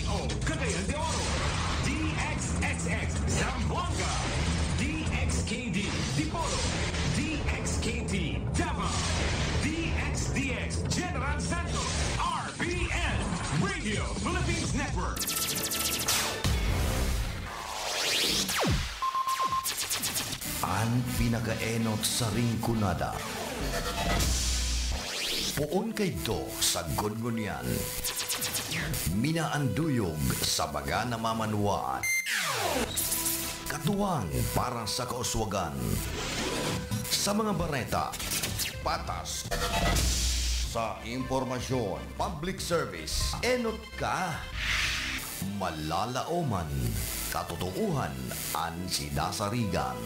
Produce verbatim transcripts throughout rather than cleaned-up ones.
O, Cagayan de Oro, D X X X Zamboanga, D X K D Dipolog, D X K T Davao, D X D X General Santos, R P N, Radio Philippines Network. An pinakaenot sa Rinconada. Poon kaidto sagkod ngunyan. Minaanduyog sa mga namamanwaan. Katuwang para sa kauswagan. Sa mga bareta, patas. Sa impormasyon, public service, enot ka. Malalaoman, katotoohan an sinasarigan.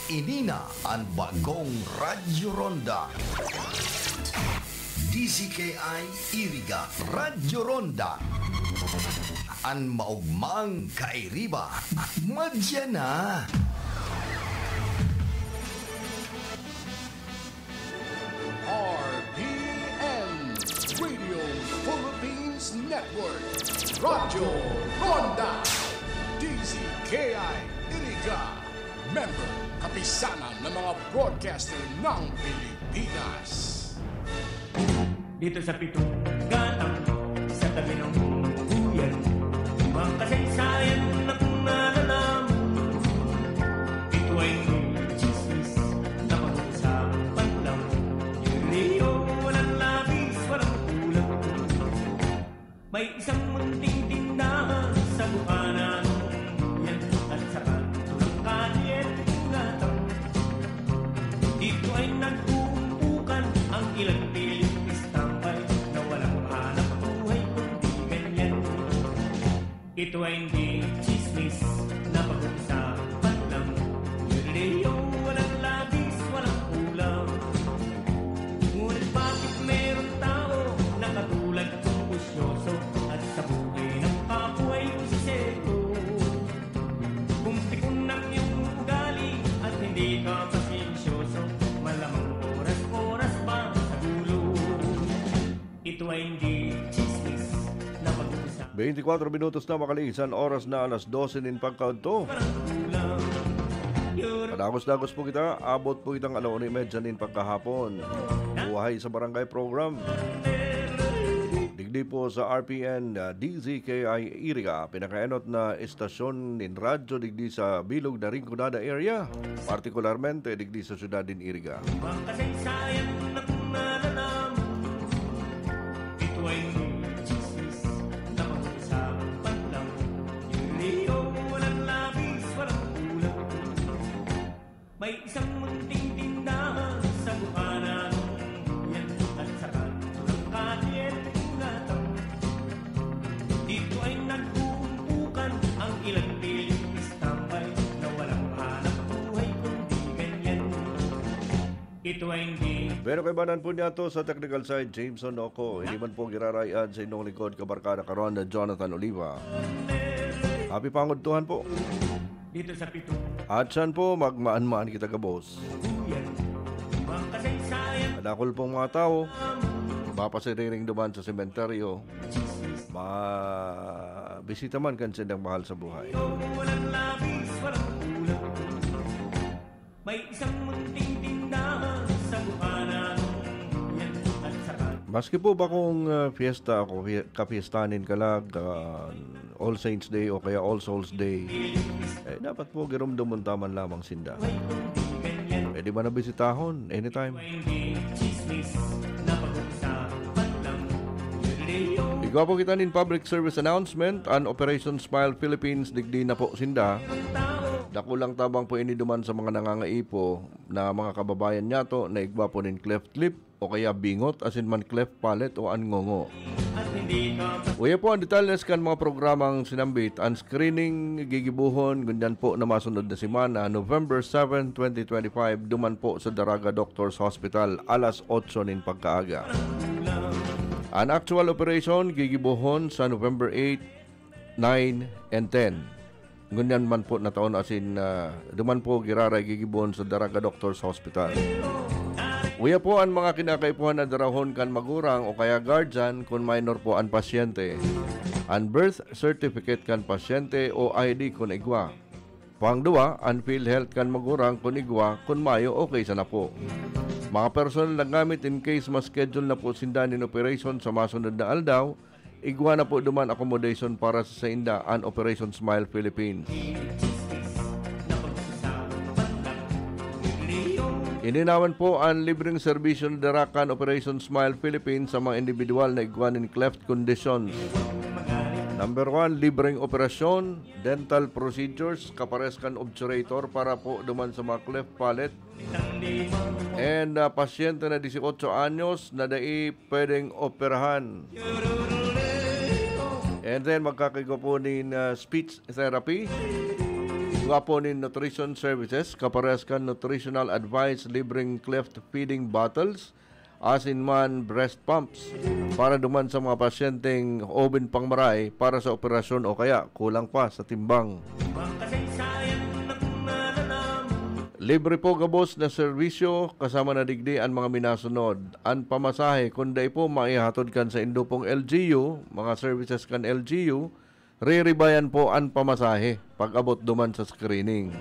Ini na an bagong Radyo Ronda. D Z K I Iriga, Radyo Ronda. An maogmang kairiba, madya na. R P N, Radio Philippines Network, Radyo Ronda, D Z K I Iriga, member, Kapisanan ng mga Broadcaster ng Pilipinas. Dito sa pitong gatang, sa tabi ng buyan, mga kasaysayan na kung nalalaman. Ito ay hindi chismis na pag-uusapan lang. Yung Leo, walang labis, walang kulang. May isang munting tindahan sa bukana ng buyan at sa kanto ng kalye ng gatang. Dito ay nagkukumpukan ang ilang pilyong istampay na walang hanap buhay kundi ganyan. Ito ay hindi chismis na pag-uusapan lang. Yung Leo, walang labis, walang kulang. Ngunit bakit meron tao na katulad kong busyoso at sa buhay ng kapwa ay usisero? Kung pikon ang iyong ugali at hindi ka pasensyoso, malamang oras-oras ba sa gulo? Ito ay hindi chismis na pag-uusap. Beintikwatro minutos na makalisan, oras na alas dose nin pagkaudto. Parang kulang. Yun. Padagos-dagos po kita, abot po kitang alauna y medya nin pagkahapon. Buhay sa Barangay Program. Digdi po sa R P N, ah, D Z K I Iriga, pinakaenot na estasyon nin radyo digdi sa bilog na Rinconada area, partikularmente digdi sa syudad nin Iriga. Mga kasaysayan na kung nalalaman, ito ay hindi chismis na pag-uusapan lang. Yung Leo, walang labis, walang kulang. May isang munting tindahan sa bukana ng buyan at sa kanto ng kalye ng gatang. Dito ay nagkukumpukan ang ilang pilyong istampay na walang hanap buhay kundi ganyan. Ito ay hindi. Pero kaibanan po niya to sa technical side, Jameson Oco. Hindi man po giraray-an sa inyong lingkod, kabarkada karon na Jonathan Oliva. Happy pangudtuhan po. Dito sa pito. At siyan po, magmaan-maan kita gabos. Buyan. Mga kasaysayan. Kadakul pong mga tao, mapasiriring duman sa sementeryo. Chismis. Mabisita man kan sindang mahal sa buhay. Walang labis, walang kulang. May isang munting tindahan sa bukana ng buyan at sa kan- Maski po ba kung, ah, fiesta ako, fie-, kapiestahan nin kalag, ah, All Saints Day o kaya All Souls Day, eh, dapat po giromdomon ta man lamang sinda. Pwede ba na bisitahon anytime? Igwa po kita nin public service announcement, an Operation Smile Philippines, digdi na po sinda. Dakulang tabang po ini duman sa mga nangangaipo na mga kababayan niyato na igwa po nin cleft lip o kaya bingot, asin man cleft palate o an ngongo. Uya po an detalles kan mga programang sinambit. An screening gigibohon ngunyan po na masunod na semana, November seven, twenty twenty-five, duman po sa Daraga Doctors Hospital, alas otso nin pagkaaga. An actual operation gigibohon sa November eight, nine, and ten. Ngunyan man po na taon asin, ah, duman po giraray gigibohon sa Daraga Doctors Hospital. Uya po an mga kinakaipuhan na darahon kan magurang o kaya guardian kun minor po an pasyente. An birth certificate kan pasyente o I D kun igwa. Pangduwa, an PhilHealth kan magurang kun igwa, kun mayo, okay sana po. Mga personal na gamit in case ma-schedule na po sinda nin operasyon sa masunod na aldaw, igwa na po duman accommodation para sa sainda an Operation Smile Philippines. Ini naman po an libreng serbisyo na dara kan Operation Smile Philippines sa mga individual na igwa nin cleft conditions. Number one, libreng operasyon, dental procedures, kapares kan obturator para po duman sa mga cleft palate, and ah, pasyente na dieciocho anyos na dai pwedeng operahan. And then magkakaigwa po nin ah, speech therapy. Igwa po nin nutrition services, kaparehas kan nutritional advice, libreng cleft feeding bottles, asin man breast pumps para duman sa mga pasyenteng oben pang maray para sa operasyon o kaya kulang pa sa timbang. Libre po gabos na serbisyo, kasama na digdi an mga minasunod. An pamasahe, kun dai po maihatod kan saindo pong L G U, mga services kan L G U, riribayan po an pamasahe pag-abot duman sa screening.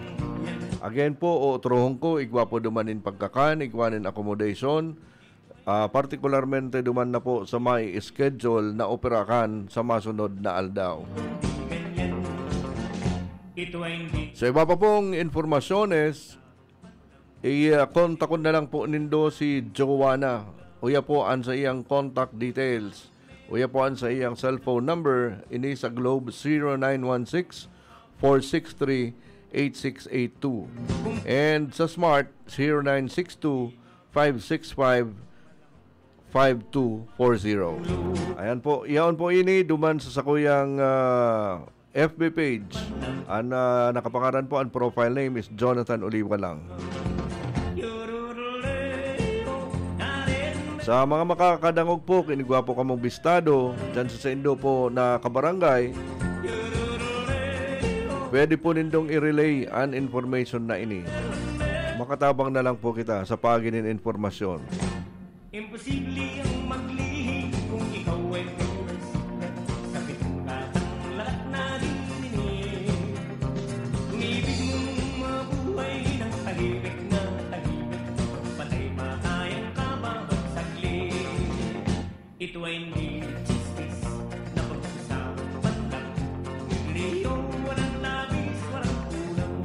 Again po, utrohon ko, igwa po duman nin pagkakan, igwa nin accommodation, ah, partikularmente duman na po sa may schedule na operakan sa masunod na aldaw. Sa iba pa pong informasyones, i-contact na lang po nindo si Joanna. Uya po an sa iyang contact details. Uya po an sa iyang cellphone number. Ini sa Globe, zero nine one six, four six three, eight six eight two. And sa Smart, zero nine six two, five six five, five two four zero. Ayan po, yaon po ini duman sa sakuyang ah, F B page. An ah, nakapangaran po, an profile name is Jonathan Oliva lang. Sa mga makakadangog po, kinigwa po kamong bistado dyan sa saindo po na kabarangay, pwede po nindong i-relay an information na ini. Makatabang na lang po kita sa pagi nin informasyon. Imposible ang maglihim kung ikaw ay may sulat sa pitong katang lahat na dininig. Kung ibig mong mabuhay ng tahimik na tahimik, patay matayang kababag saglit. Ito ay hindi chismis na pag-usapan lang. Leo, walang labis, walang kulang.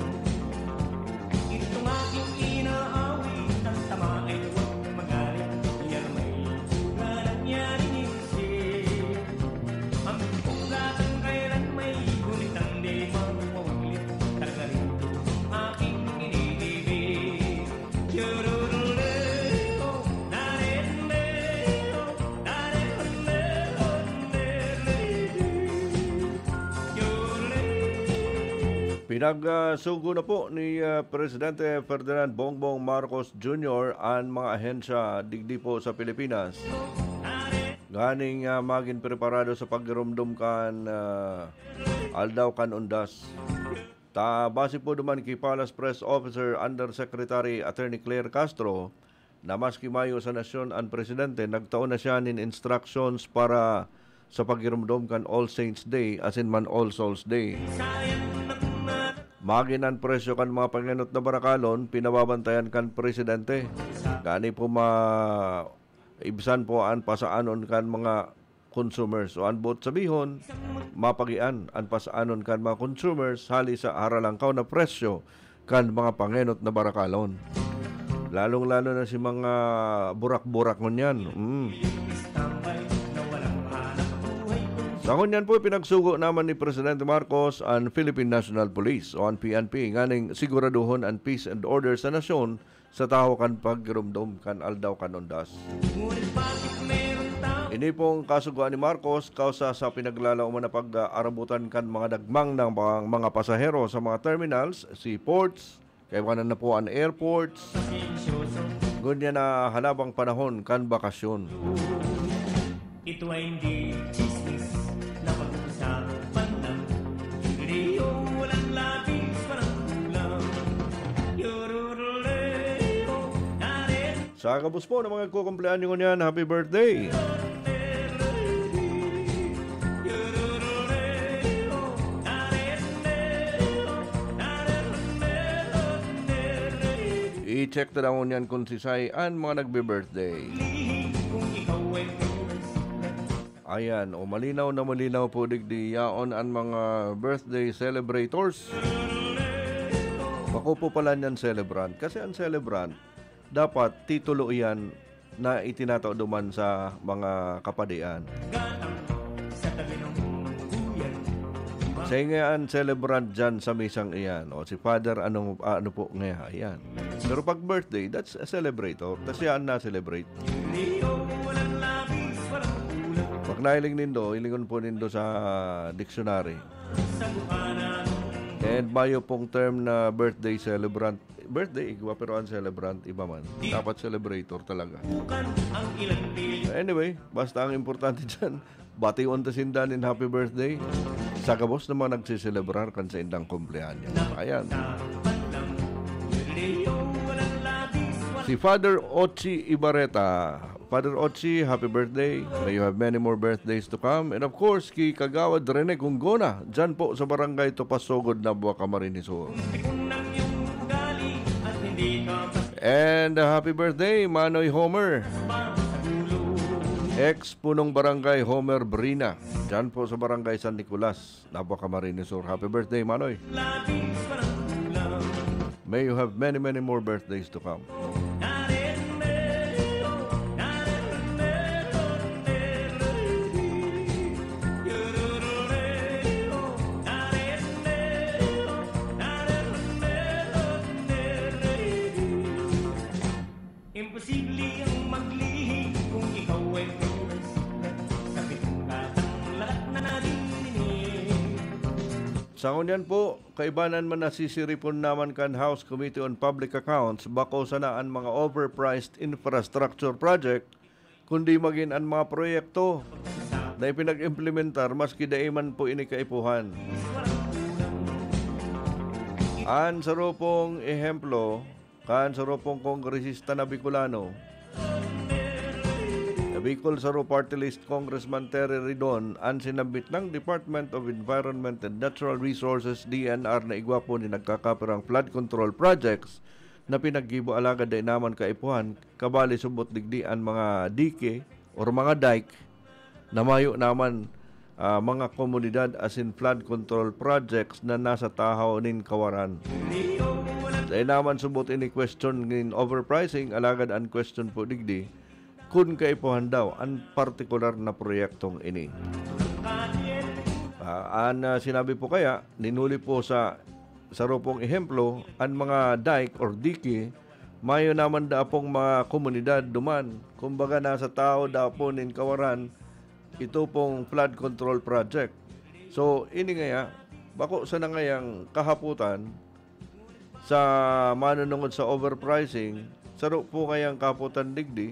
Itong aking inaawit, ang tama ay huwag magalit. Yan may bunga nangyaring isip. Ang pagkatang kailan may gunit ang di mawawaglit. Tagalito ang aking iniibig. Yururuleo, narendeo, narendeo, nerledi. Yuruleo. Pinagsugo na po ni ah, Presidente Ferdinand Bongbong Marcos Junior an mga ahensya digdi po sa Pilipinas nganing ah, magin preparado sa paggiromdom kan ah, Aldaw kan Undas. Ta base po duman ki Palace Press Officer Undersecretary Attorney Claire Castro, na maski mayo sa nasyon an presidente, nagtao na siya nin instructions para sa paggiromdom kan All Saints Day asin man All Souls Day. Magin an presyo kan mga pangenot na barakalon, pinababantayan kan presidente. Gani po ma-, ibsan po an pasaanon kan mga consumers. O an boot sabihon, mapagian an pasaanon kan mga consumers hali sa haralangkaw na presyo kan mga pangenot na barakalon. Lalong-lalo na si mga burak-burak ngunyan. Mm. Sa ngunyan po, pinagsugo naman ni Presidente Marcos an Philippine National Police o an P N P nganing siguraduhon an peace and order sa nasyon sa tahaw kan paggiromdom kan Aldaw kan Undas. Ini pong kasugoan ni Marcos kausa sa pinaglalaoman na pag-aarabutan kan mga dagmang ng mga, mga pasahero sa mga terminals, seaports, kaiwanan na po an airports, ngunyan na halabang panahon kan bakasyon. Ito ay hindi chismis na pag-uusapan lang. Leo, walang labis, walang kulang. Yororoleo, nare- Sa gabos po ng mga kukumpleanyo ngunyan, happy birthday! I-check ta daw ngunyan kung sisay an mga nagbe-birthday. Ayan, o malinaw na malinaw po digdi yaon an mga birthday celebrators. Bako po pala niyan celebrant. Kasi ang celebrant, dapat titulo iyan na itinatao duman sa mga kapadian. Sa inga an celebrant dyan sa misang iyan, o si Father, anong, ah, ano po nga yan? Pero pag birthday, that's a celebrator. Tas siya ang na-celebrate. Pag nahiling nindo, hilingon po nindo sa dictionary. And mayo pong term na birthday celebrant. Birthday, igwa, pero ang celebrant, iba man. Dapat celebrator talaga. Anyway, basta ang importante dyan, bation ta sinda nin happy birthday sa gabos na mga nagsiselebrar kan saindang kumpleanyo. Ayan. Si Father Ochi Ibareta. Father Ochi, happy birthday. May you have many more birthdays to come. And of course, ki Kagawad Rene Gongona, dyan po sa Barangay Topasogod, Nabua, Camarines Sur. And, uh, happy birthday, Manoy Homer. Ex-punong barangay Homer Brina, dyan po sa Barangay San Nicolas, Nabua, Camarines Sur. Happy birthday, Manoy. May you have many, many more birthdays to come. Imposible ang maglihi kung ikaw ay may siklat sa pitong katang lahat na naririnig. Sa ngunyan po, kaibanan man nasisiripon naman kan House Committee on Public Accounts, bako sana an mga overpriced infrastructure project, kundi magin an mga proyekto na ipinag-implementar maski dai man po ini kaipuhan. An sarupong ehemplo, kan sarupong kongresista na Bicolano, na Bicol Saro Party List Congressman Terry Ridon, an sinambit ng Department of Environment and Natural Resources, D N R, na igwa po ni nagkakapirang flood control projects na pinaggibo alagad dai naman kaipuhan, kabali subot digdi an mga dike or mga dike na mayo naman, ah, mga komunidad asin flood control projects na nasa tahaw nin kawaran. Dai naman subot ini question nin overpricing, alagad an question po digdi, kun kaipuhan daw an partikular na proyektong ini. Ah, an, ah, sinabi po kaya, nin huli po sa sarupong ehemplo, an mga dike or dike, mayo naman daw pong mga komunidad duman. Kumbaga, nasa tahaw daw po nin kawaran ito pong flood control project. So, ini ngaya, bako sana ngayang kahapotan sa manunungod sa overpricing, saro po ngayang kahapotan digdi,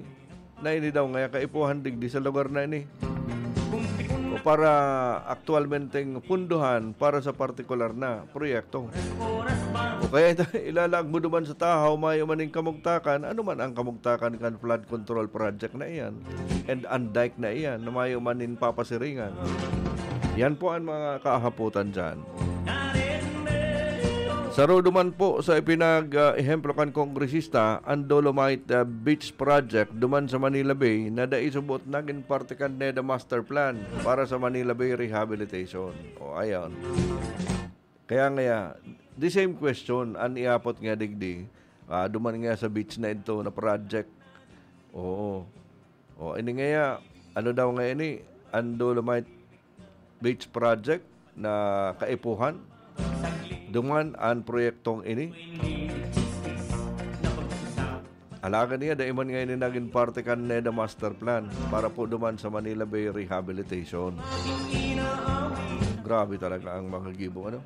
na ini daw ngaya kaipuhan digdi sa lugar na ini. O para aktualmenteng punduhan para sa partikular na proyekto. O kaya ito, ilalaag mo duman sa tahaw, mayo man nin kamugtakan, ano man ang kamugtakan kan flood control project na iyan, and an dike na iyan, na mayo man nin papasiringan. Yan po ang mga kahapotan dyan. Saro duman po sa ipinag, ah, ehemplo kan kongresista, an Dolomite, ah, Beach Project duman sa Manila Bay na dai subot nagin parte kan NEDA Master Plan para sa Manila Bay Rehabilitation. O, ayon. Kaya ngaya, the same question, an iapot nga digdi, ah, duman nga sa beach na ito na project. Oo. O, ini ngaya, ano daw nga ini? An Dolomite Beach Project na kaipuhan? Duman an proyektong ini? Alagad niya, dai man nga ini nagin parte kan NEDA Master Plan para po duman sa Manila Bay Rehabilitation. Grabe talaga ang mga gibo, ano?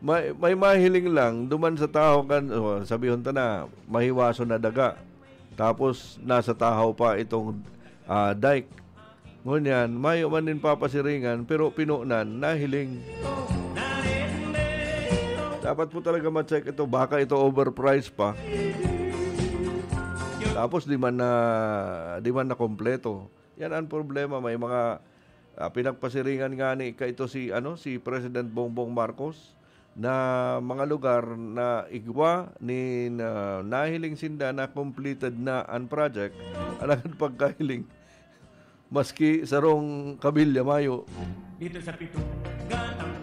May, may mahiling lang, duman sa tahaw kan, oh, sabihon ta na, mahiwason na daga. Tapos, nasa tahaw pa itong, ah, dike. Ngunyan, mayo man nin papasiringan, pero pinonan, nahiling. Dapat po talaga ma-check ito. Baka ito overpriced pa. Tapos di man na, di man na kompleto. Yan ang problema. May mga, ah, pinagpasiringan nga ni kaito si, ano, si President Bongbong Marcos na mga lugar na igwa ni na, nahiling sinda na completed na ang project. Alagad pagkahiling, maski sarong kabilya mayo. Dito sa Pitong Gatang,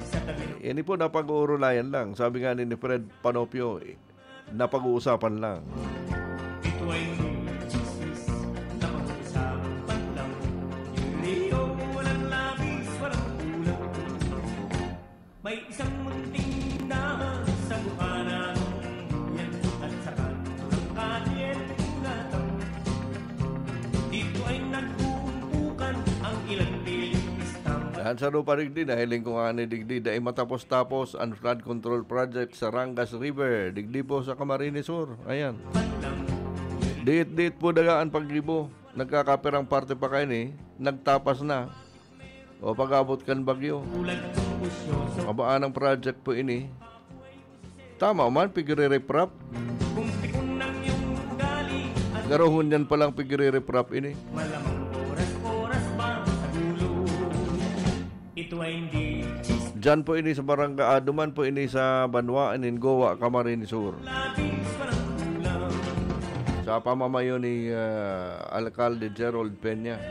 sa tabi ng Ini po, napag-uurulayan lang. Sabi nga ni, ni Fred Panopio, eh, napag-uusapan lang. Ito ay chismis, napag-uusapan lang. Yung Leo, walang labis, walang kulang. May isang munting tindahan sa mukha ng yan at sa kanto ng kalye ng Gatang. Dito ay nagbuumpukan ang ilang piling istampa. Yan sa lupa digdi, nahiling ko nga ni digdi, dai matapos-tapos ang flood control project sa Rangas River, digdi po sa Camarines Sur. Ayan. Diit-diit po daga ang paggibo. Nagkakapirang parte pa kaini, nagtapas na. O pag-abot kan bagyo. Kabaan ang project po ini. Tama man, pigre-riprap. Garo ngunyan palang pigre-riprap ini. Ito ay hindi chis- Diyan po ini sa barangay, ah, duman po ini sa Banwa, nin Goa, Camarines Sur. Sa pamamayo ni, ah, Alkalde Gerald Peña.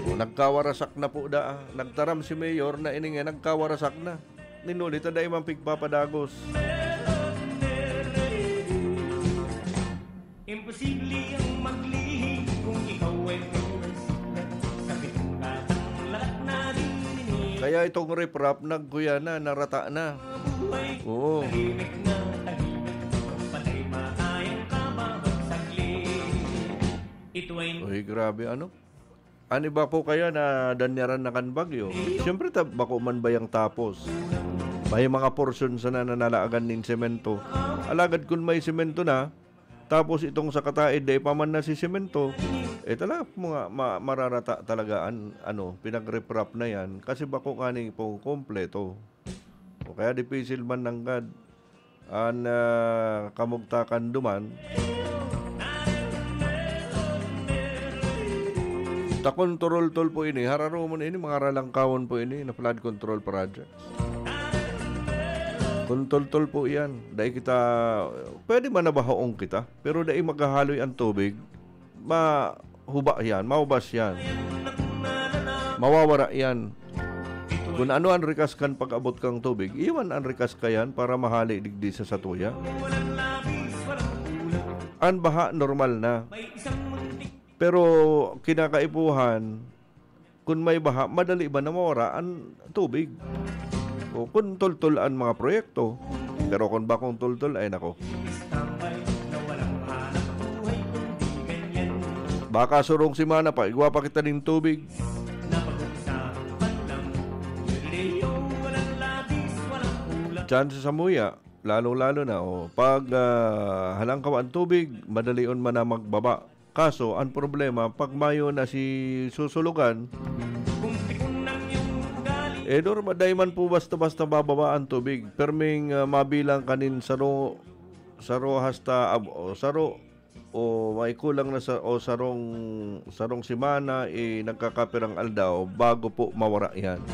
O, nagkawarasak na po da, ah. Nagtaram si Mayor na ini nga nagkawarasak na. Ninuli ta dai man pigpapadagos. Imposible ang maglihim kung ikaw ay may siklat. Sa pitong katang lahat naririnig. Kaya itong riprap, nagkuya na, narata na. Buhay, oo, tahimik na, tahimik. Patay, makayang ka ba magsaglit? Ito ay Uy, grabe, ano? An iba ko kaya nadanyaran na kan bagyo. Siyempre, ta-, bako man bayang tapos. May mga porsyon sana na nalaagan nin semento. Alagad kun may semento na, tapos itong sa kataed, dai pa man nasisemento, eh, talaga, mga ma-, mararata talaga an, ano, pinag-riprap na yan. Kasi bako nga ni pong kompleto. O kaya dipisil man nanggad an, ah, kamugtakan duman. Ta kun turultol po ini, hararomon ini, mga ralangkawon po ini na flood control projects. Kun tultol po iyan, dai kita, pwede man na bahaong kita, pero dai maghahaloy an tubig. Mahuba yan, maubas yan. Mawawara yan. Kun ano an rikas kan pag-abot kang tubig, iyan an rikas ka yan para mahali digdi sa satuya. An baha, normal na. Pero kinakaipuhan, kun may baha, madali ba na mawara an tubig? O kun tultol an mga proyekto. Pero kun bakong tultol, ay nako. Baka surong semana pa, igwa pa kita nin tubig. Chance sa muya, lalong-lalo na, o, pag, ah, halangkaw ang tubig, madalion man na magbaba. Kaso, ang problema, pag mayo na si susulugan, eh, norma-, dai man po basta-basta bababa ang tubig. Perming, ah, mabilang kanin saro, saro hasta ab-, o saro, o may kulang na sa, o sarong, sarong semana, eh, nagkakapirang aldaw bago po mawara yan.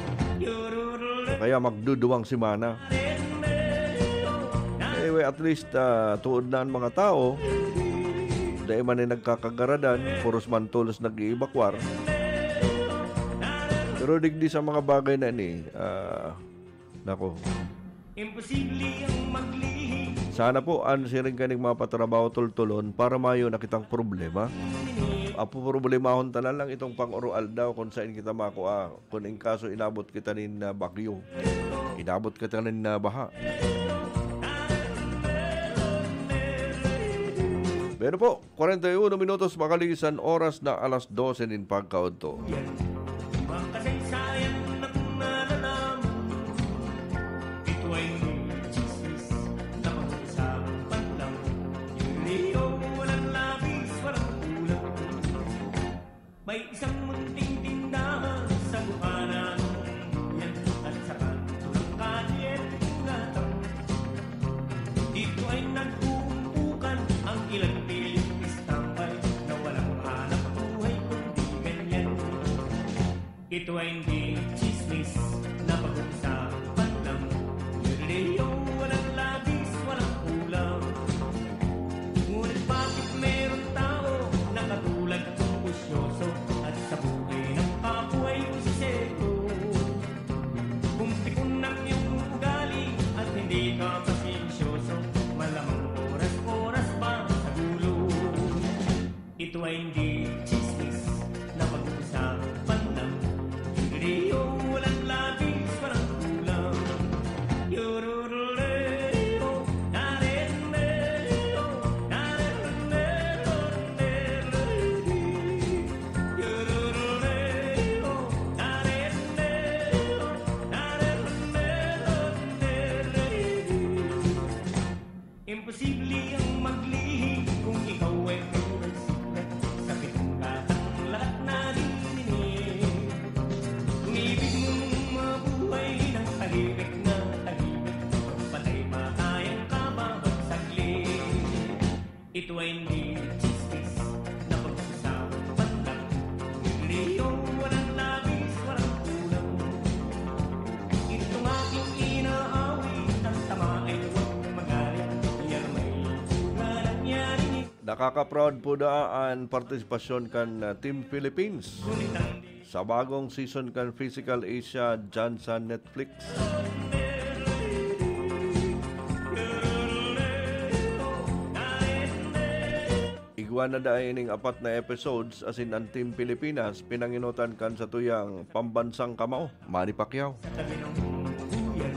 Kaya magduduwang semana. Anyway, at least, ah, tuod na ang mga tao. Dai man ay nagkakagaradan, puros man tolos nag-iibakwar. Pero digdi sa mga bagay na ini, ah, nako. Imposible ang maglihim. Sana po, an siring kaning mapatrabaho tultulon para mayo na kitang problema. Apo, problemahon ta na lang itong pang-oroaldaw kung saan kita makua. Kun in kaso inabot kita nin, ah, bagyo, inabot kita nin, ah, baha. Pero po, kwarenta y uno minutos makalisan oras na alas dose nin pagkaudto. Yan. Mga kasaysayan na nalalaman. Ito ay chismis na pag-uusapan lang. Yung Leo, walang labis, walang kulang. May isang munting tindahan sa mukha ng yan at sa kanto ng kalye ng Gatang. Dito ay Ito ay hindi chismis na pag-uusapan lang. Leo, walang labis, walang kulang. Ngunit bakit meron tao na katulad kong busyoso at sa buhay ng kapwa ay usisero? Kung pikon ang iyong ugali at hindi ka pasensyoso, malamang oras-oras ba sa gulo? Ito ay hindi chismis na pag-uusapan lang. Leo, walang labis, walang kulang. Yorororeo, narereo, narereo, narereo. Yorororeo, narereo, narereo, narereo. Imposible ang maglihi kung ikaw ay pinagsikat. Sakit ang batang lahat naririnig. Kung ibig mong mabuhay ng tahimik na tahimik, patay pa kayang kababag saglit. Ito ay hindi chismis na pag-usapan lang. Leo, walang labis, walang kulang. Itong aking inaawit, ang tama ay huwag magalit. Yan may bunga nangyari. Nakaka-proud po da an partisipasyon kan, ah, Team Philippines sa bagong season kan Physical Asia dyan sa Netflix. Igwa na dai ining apat na episodes asin an Team Pilipinas pinangenotan kan satuyang pambansang kamao, Manny Pacquiao. Sa tabi ng buyan,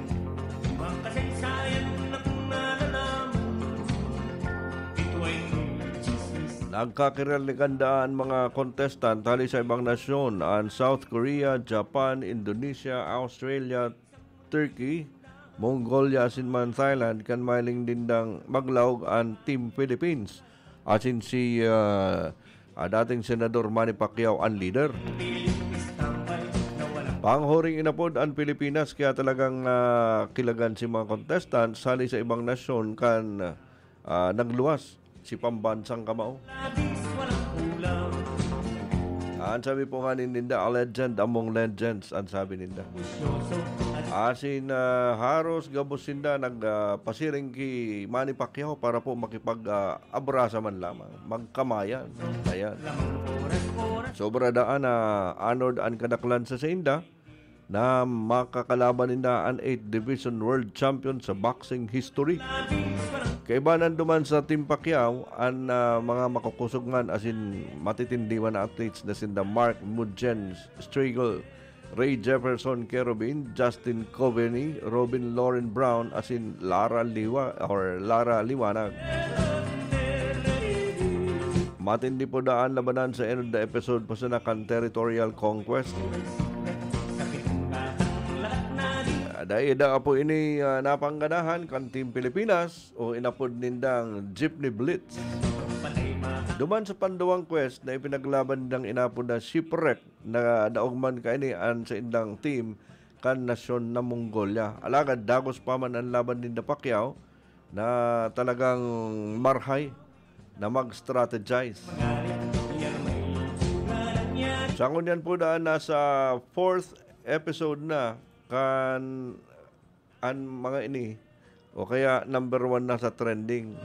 mga kasaysayan na kung nalalaman, ito ay chismis. Nagkakiraligan da an mga contestant hali sa ibang nasyon, an South Korea, Japan, Indonesia, Australia, Turkey, Mongolia asin man Thailand kan mahiling nindang maglaog an Team Philippines asin si, ah, ah, dating Senador Manny Pacquiao an leader. Panghuring inapod an Pilipinas kaya talagang, ah, kilagan si mga contestants hali sa ibang nasyon kan, ah, nagluwas si pambansang kamao. An sabi po nga ninda, "A legend among legends," an sabi ninda. Asin, ah, haros gabos sinda nag, ah, pasiring ki Manny Pacquiao para po makipag, ah, abrasa man lamang, magkamayan. Ayan. Sobra daan na honored an kadaklan sa sainda na makakalaban ninda an eighth Division World Champion sa boxing history. Kaibanan duman sa Team Pacquiao, an, ah, mga makukosog man asin matitindiwan na athletes na sinda Mark Mudgens Striegel, Ray Jefferson Kerubin, Justin Coveney, Robin Lauren Brown, asin Lara Liwa or Lara Liwanag. Matindi po daan labanan sa end of the episode po sana kan Territorial Conquest. Ah, dai da po ini, ah, napangganahan kan Team Pilipinas o inapod nindang Jeepney Blitz. Duman sa panduwang quest na ipinaglaban nindang inapod na Shipwreck, na daog man kaini an saindang team kan nasyon na Mongolia. Alagad dagos pa man an laban ninda Pacquiao na talagang marhay na mag-strategize. Sa ngunyan po daan, nasa fourth episode na kan an mga ini, o kaya number one na sa trending.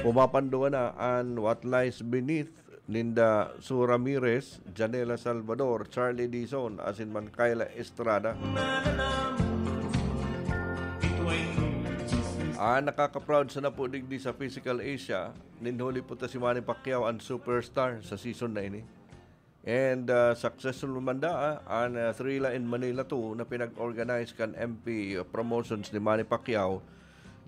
Pumapanduwa na an What Lies Beneath ninda Su Ramirez, Janela Salvador, Charlie Dizon, asin man Kyla Estrada. Ah, nakaka-proud sana po digdi sa Physical Asia, nin huli po ta si Manny Pacquiao an superstar sa season na ini. And, ah, successful man daa an, ah, Thrilla in Manila two na pinag-organize kan M P Promotions ni Manny Pacquiao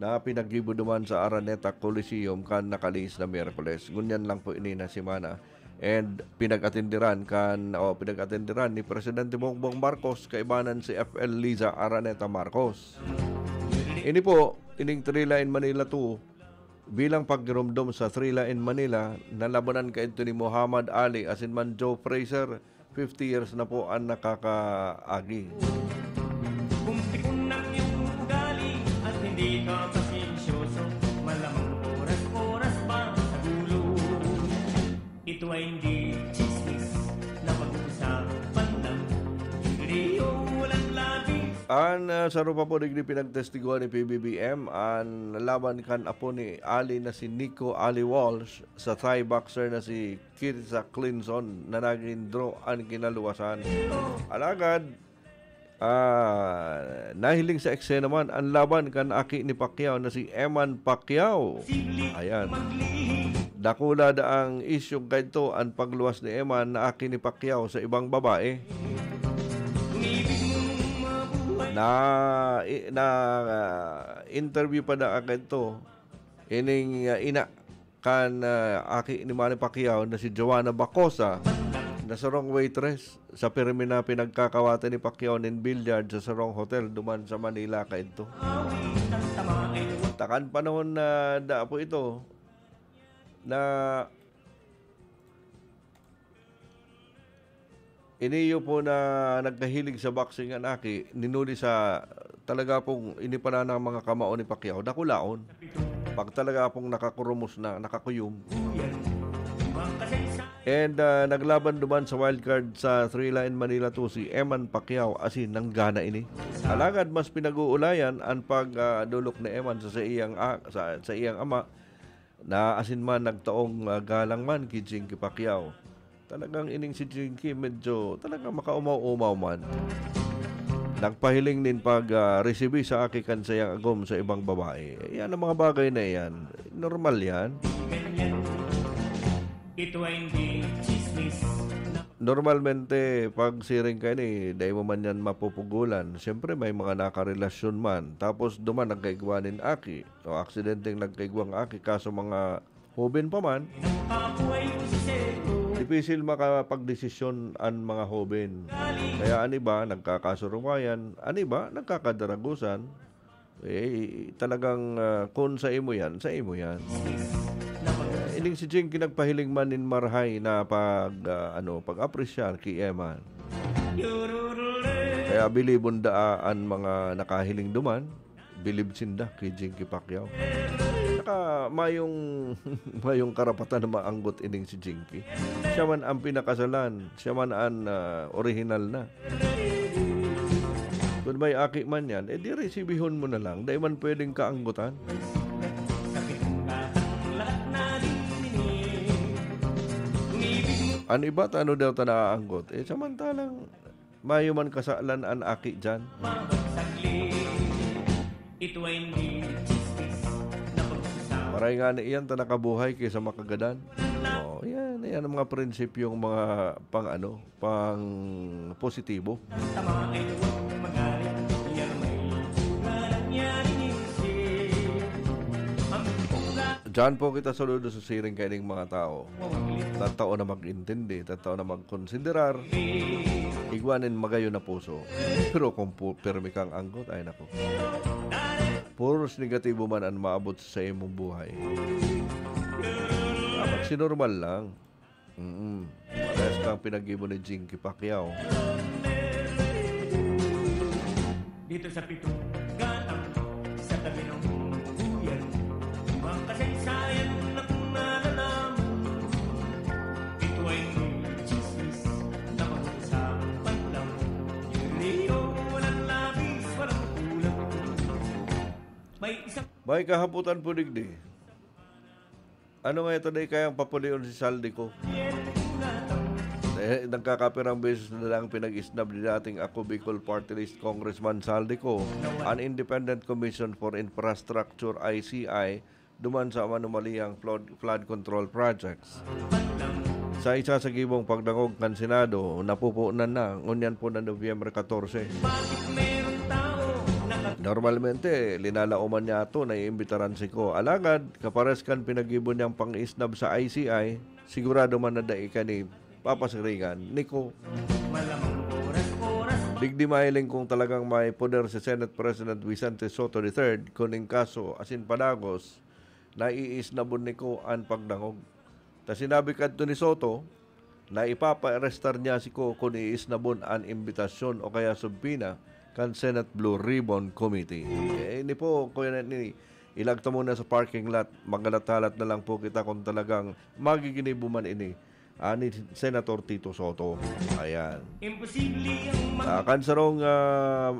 na pinaggibo duman sa Araneta Coliseum kan nakalihis na Miyerkules. Ngunyan lang po ini na semana. And pinag-atenderan kan, o pinag-atenderan ni Presidente Bongbong Marcos kaibanan si F L Liza Araneta Marcos. Ini po, ining Thrilla in Manila two, bilang paggiromdom sa Thrilla in Manila, na labanan kaidto ni Muhammad Ali asin man Joe Frazier, fifty years na po an nakakaagi. Kung pikon ang iyong ugali at hindi ka pasensyoso, malamang oras-oras ba sa gulo? Ito ay hindi chismis na pag-uusapan lang. An, ah, saro pa po digdi pinagtestiguhan ni P B B M an laban kan apo ni Ali na si Nico Ali Walsh sa Thai boxer na si Kirsa Clinson na nagin draw an kinaluwasan. Alagad, ah, nahiling sa eksena man an laban kan aki ni Pacquiao na si Eman Pacquiao. Ayan. Dakula da ang isyung kaidto an pagluwas ni Eman na aki ni Pacquiao sa ibang babae. Na, i-, na, ah, interview pa da kaidto ining, ah, ina kan, ah, aki ni Manny Pacquiao na si Joanna Bacosa, na sarong waitress sa pirmi na pinagkakawatan ni Pacquiao nin billiard sa sarong hotel duman sa Manila kaidto. Takan panahon na da po ito na iniyo po na nagkahilig sa boxing an aki, ninuli sa talaga pong ini pa na ng mga kamao ni Pacquiao, dakulaon. Pag talaga pong nakakurumos na, nakakuyom. And, ah, naglaban duman sa wildcard sa Thrilla in Manila two si Eman Pacquiao, asin nanggana ini. Alagad mas pinag-uulayan an pag, ah, dulok ni Eman sa, sa iyang, ah, sa, sa iyang ama, na asin man nagtaong, ah, galang man ki Jinky Pacquiao. Talagang ining si Jinky medyo talagang makaumaw-umaw man. Nagpahiling nin pag, ah, resibi sa aki kan sayang agom sa ibang babae. Yan ang mga bagay na yan. Normal yan. Ito ay hindi chismis. Normalmente, pag siring ka ini, dai mo man yan mapupugulan. Siyempre, may mga nakarelasyon man. Tapos, duman, nagkaigwa nin aki. O aksidenteng nagkaigwang aki, kaso mga hoben pa man, dipisil makapagdesisyon an mga hoben. Kaya an iba, nagkakasurumayan, an iba, nagkakadaragusan. Eh, talagang, ah, kun sa imo yan, sa imo yan. Eh, ining si Jinky nagpahiling man nin marahay na pag, ah, ano, pag-apresyar ki Eman. Kaya bilibon daa an mga nakahiling duman. Bilib sinda ki Jinky Pacquiao. Saka mayong, mayong karapatan na maanggot ining si Jinky. Siya man ang pinakasalan, siya man ang, ah, orihinal na. Kun may aki man yan, eh, di resibihon mo na lang. Dai man pwedeng kaanggotan. An iba, tano daw ta naaanggot? Eh, samantalang mayo man kasalan an aki diyan. Ito ay hindi chismis na pag-usapan. Maray nga na iyan ta nakabuhay kaysa makagadan. Oh, yan, yan ang mga prinsipyong mga pang ano, pang positibo. Tama ay huwag magalit, yan may nangyari. Ang pula. Diyan po kita saludo sa siring kaining mga tao. Tattao na mag-intindi, tattao na magkonsiderar, igwa nin magayon na puso. Pero kung pu-, pirmi kang anggot, ay nako. Puros negatibo man an maabot sa imong buhay. Dapat sinormal lang. Mm. Parehas kang pinag-ibo ni Jinky Pacquiao. Dito sa pitong gatang, sa tabi ng buyan, mga kasaysayan na kung nalalaman. Ito ay chismis na pag-uusapan lang. Yun, walang labis, walang kulang. May isang May kahapotan po digdi. Ano nga ito na kayang papulion si Zaldy Co? Eh, nagkakapirang beses na lang pinag-isnab ni dating Ako Bicol Party List Congressman Zaldy Co an Independent Commission for Infrastructure, I C I, duman sa anomalyang flood, flood control projects. Sa isa sa gibong pagdangog kan Senado, napupunan na, ngunyan po na Nobyembre katorse. Normalmente, linalaoman niya ito, naiimbitaran si Co. Alagad, kapares kan pinaggibo niyang pang-isnab sa I C I, sigurado man na dai kani papasiringan ni Co. Digdi mahiling kung talagang may poder si Senate President Vicente Sotto the third, kun in kaso asin padagos, naiisnabon ni Co an pagdangog. Ta sinabi kadto ni Sotto na ipapaarestar niya si Co kun iisnabon an imbitasyon o kaya subpoena kan Senate Blue Ribbon Committee. Eh, ini po, kuya na ni, ilag ta muna sa parking lot. Maghalat-halat na lang po kita kung talagang magiginibo man ini. ah, ni Senator Tito Soto. Ayan. Imposible ang mag- Ah, kan sarong, ah,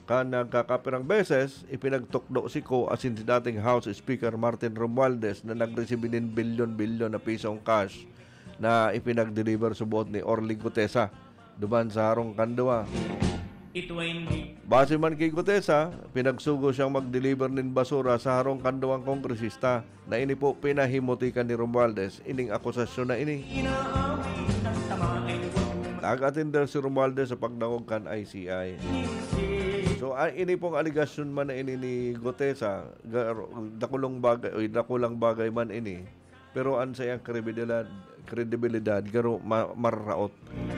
kan nagkakapirang beses, ipinagtukdo si Kho asin si dating House Speaker Martin Romualdez na nagresibi nin bilyon-bilyon na pisong cash na ipinag-deliver subot ni Orly Gutesa duman sa harong kan duwa. Ito ay hindi. Base man ki Gutesa, pinagsugo siyang mag-deliver nin basura sa harong kan duwang kongresista na ini po pinahimutikan ni Romualdez ining akusasyon na ini. Inaawit ang tama ay huwag mo mag- Nag-atender si Romualdez sa pagdangog kan I C I. So, ah, ini pong alegasyon man na ini ni Gutesa, gar-, dakulong bagay, oy, dakulang bagay man ini. Pero an saiyang kredibilidad, kredibilidad, garo ma-, mararaot.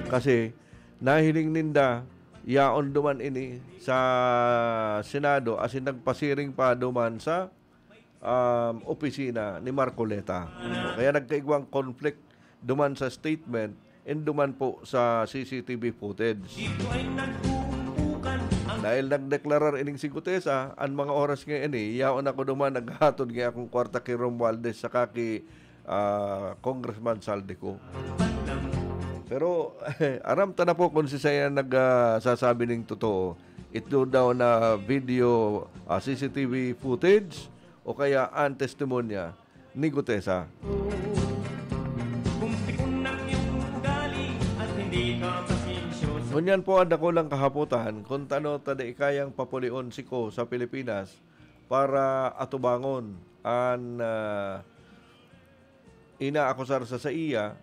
Kasi, nahiling ninda, yaon duman ini sa Senado, asin nagpasiring pa duman sa, um, opisina ni Marcoleta. Kaya nagkaigwang conflict duman sa statement and duman po sa C C T V footage. Dahil nagdeklarar ining si Gutesa, an mga oras nga ini, yaon ako duman naghahatod nga akong kwarta ki Romualdez saka ki, ah, Congressman Zaldy Co. Pero, aram ta na po kung si siya nag, ah, sasabi ning totoo. Ito daw na video, ah, C C T V footage o kaya an testimonya ni Gutesa. Kung pikon ang iyong ugali at hindi ka pasensyoso. Ngunyan po an dakulang kahapotan kung tano ta dai kayang papulion si Kho sa Pilipinas para atubangon an, ah, inaakusar sa saiya,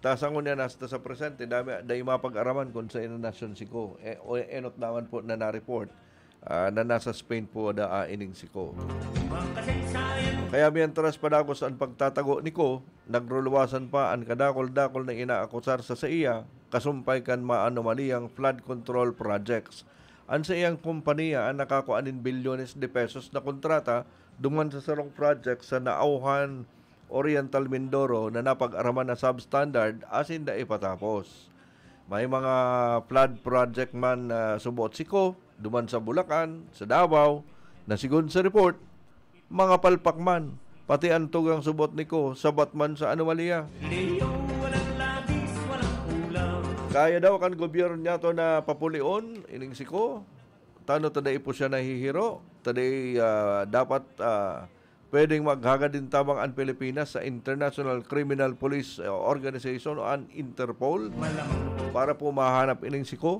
ta sa ngunyan hasta sa presente, dai, dai mapag-araman kung saen na nasyon si Kho. E, o, enot naman po na na-report, ah, na nasa Spain po daa ining si Kho. Kaya mientras padagos an pagtatago ni Kho, nagruluwasan pa an kadakul-dakul na inaakusar sa saiya, kasumpay kan maanomaliyang flood control projects. An saiyang kompanya an nakakua nin bilyones de pesos na kontrata duman sa sarong project sa Naauhan, Oriental Mindoro na napag-araman na substandard asin dai patapos. May mga flood project man na subot si Kho, duman sa Bulacan, sa Davao, na sigon sa report, mga palpak man, pati an tugang subot ni Kho, sabat man sa anomalya. Kaya daw kan gobyerno niyato na papulion, ining si Kho, tano ta dai po siya nahihiro, ta dai, ah, dapat, ah, pwedeng maghagad nin tabang an Pilipinas sa International Criminal Police, eh, Organization o an Interpol para po mahanap ining si Kho.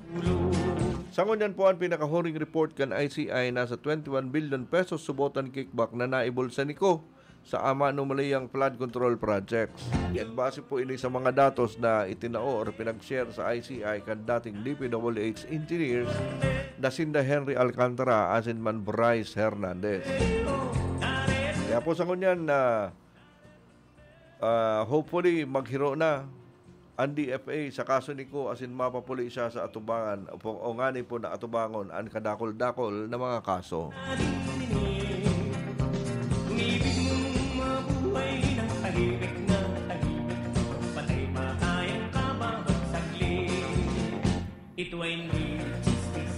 Sa ngunyan po, an pinakahuring report kan I C I, nasa twenty-one billion pesos subot an kickback na naibulsa ni Kho sa anomalyang flood control projects. Yan base po ini sa mga datos na itinao or pinag-share sa I C I kan dating D P W H engineers na sinda Henry Alcantara asin man Bryce Hernandez. Kaya po sa ngunyan na, ah, hopefully, maghiro na an D F A sa kaso ni Kho asin mapapuli siya sa atubangan o po, o ngani po na atubangon an kadakul-dakul na mga kaso. Umibig mong mabuhay ng tahimik na tahimik, patay pa kayang kababag saglit. Ito ay hindi chismis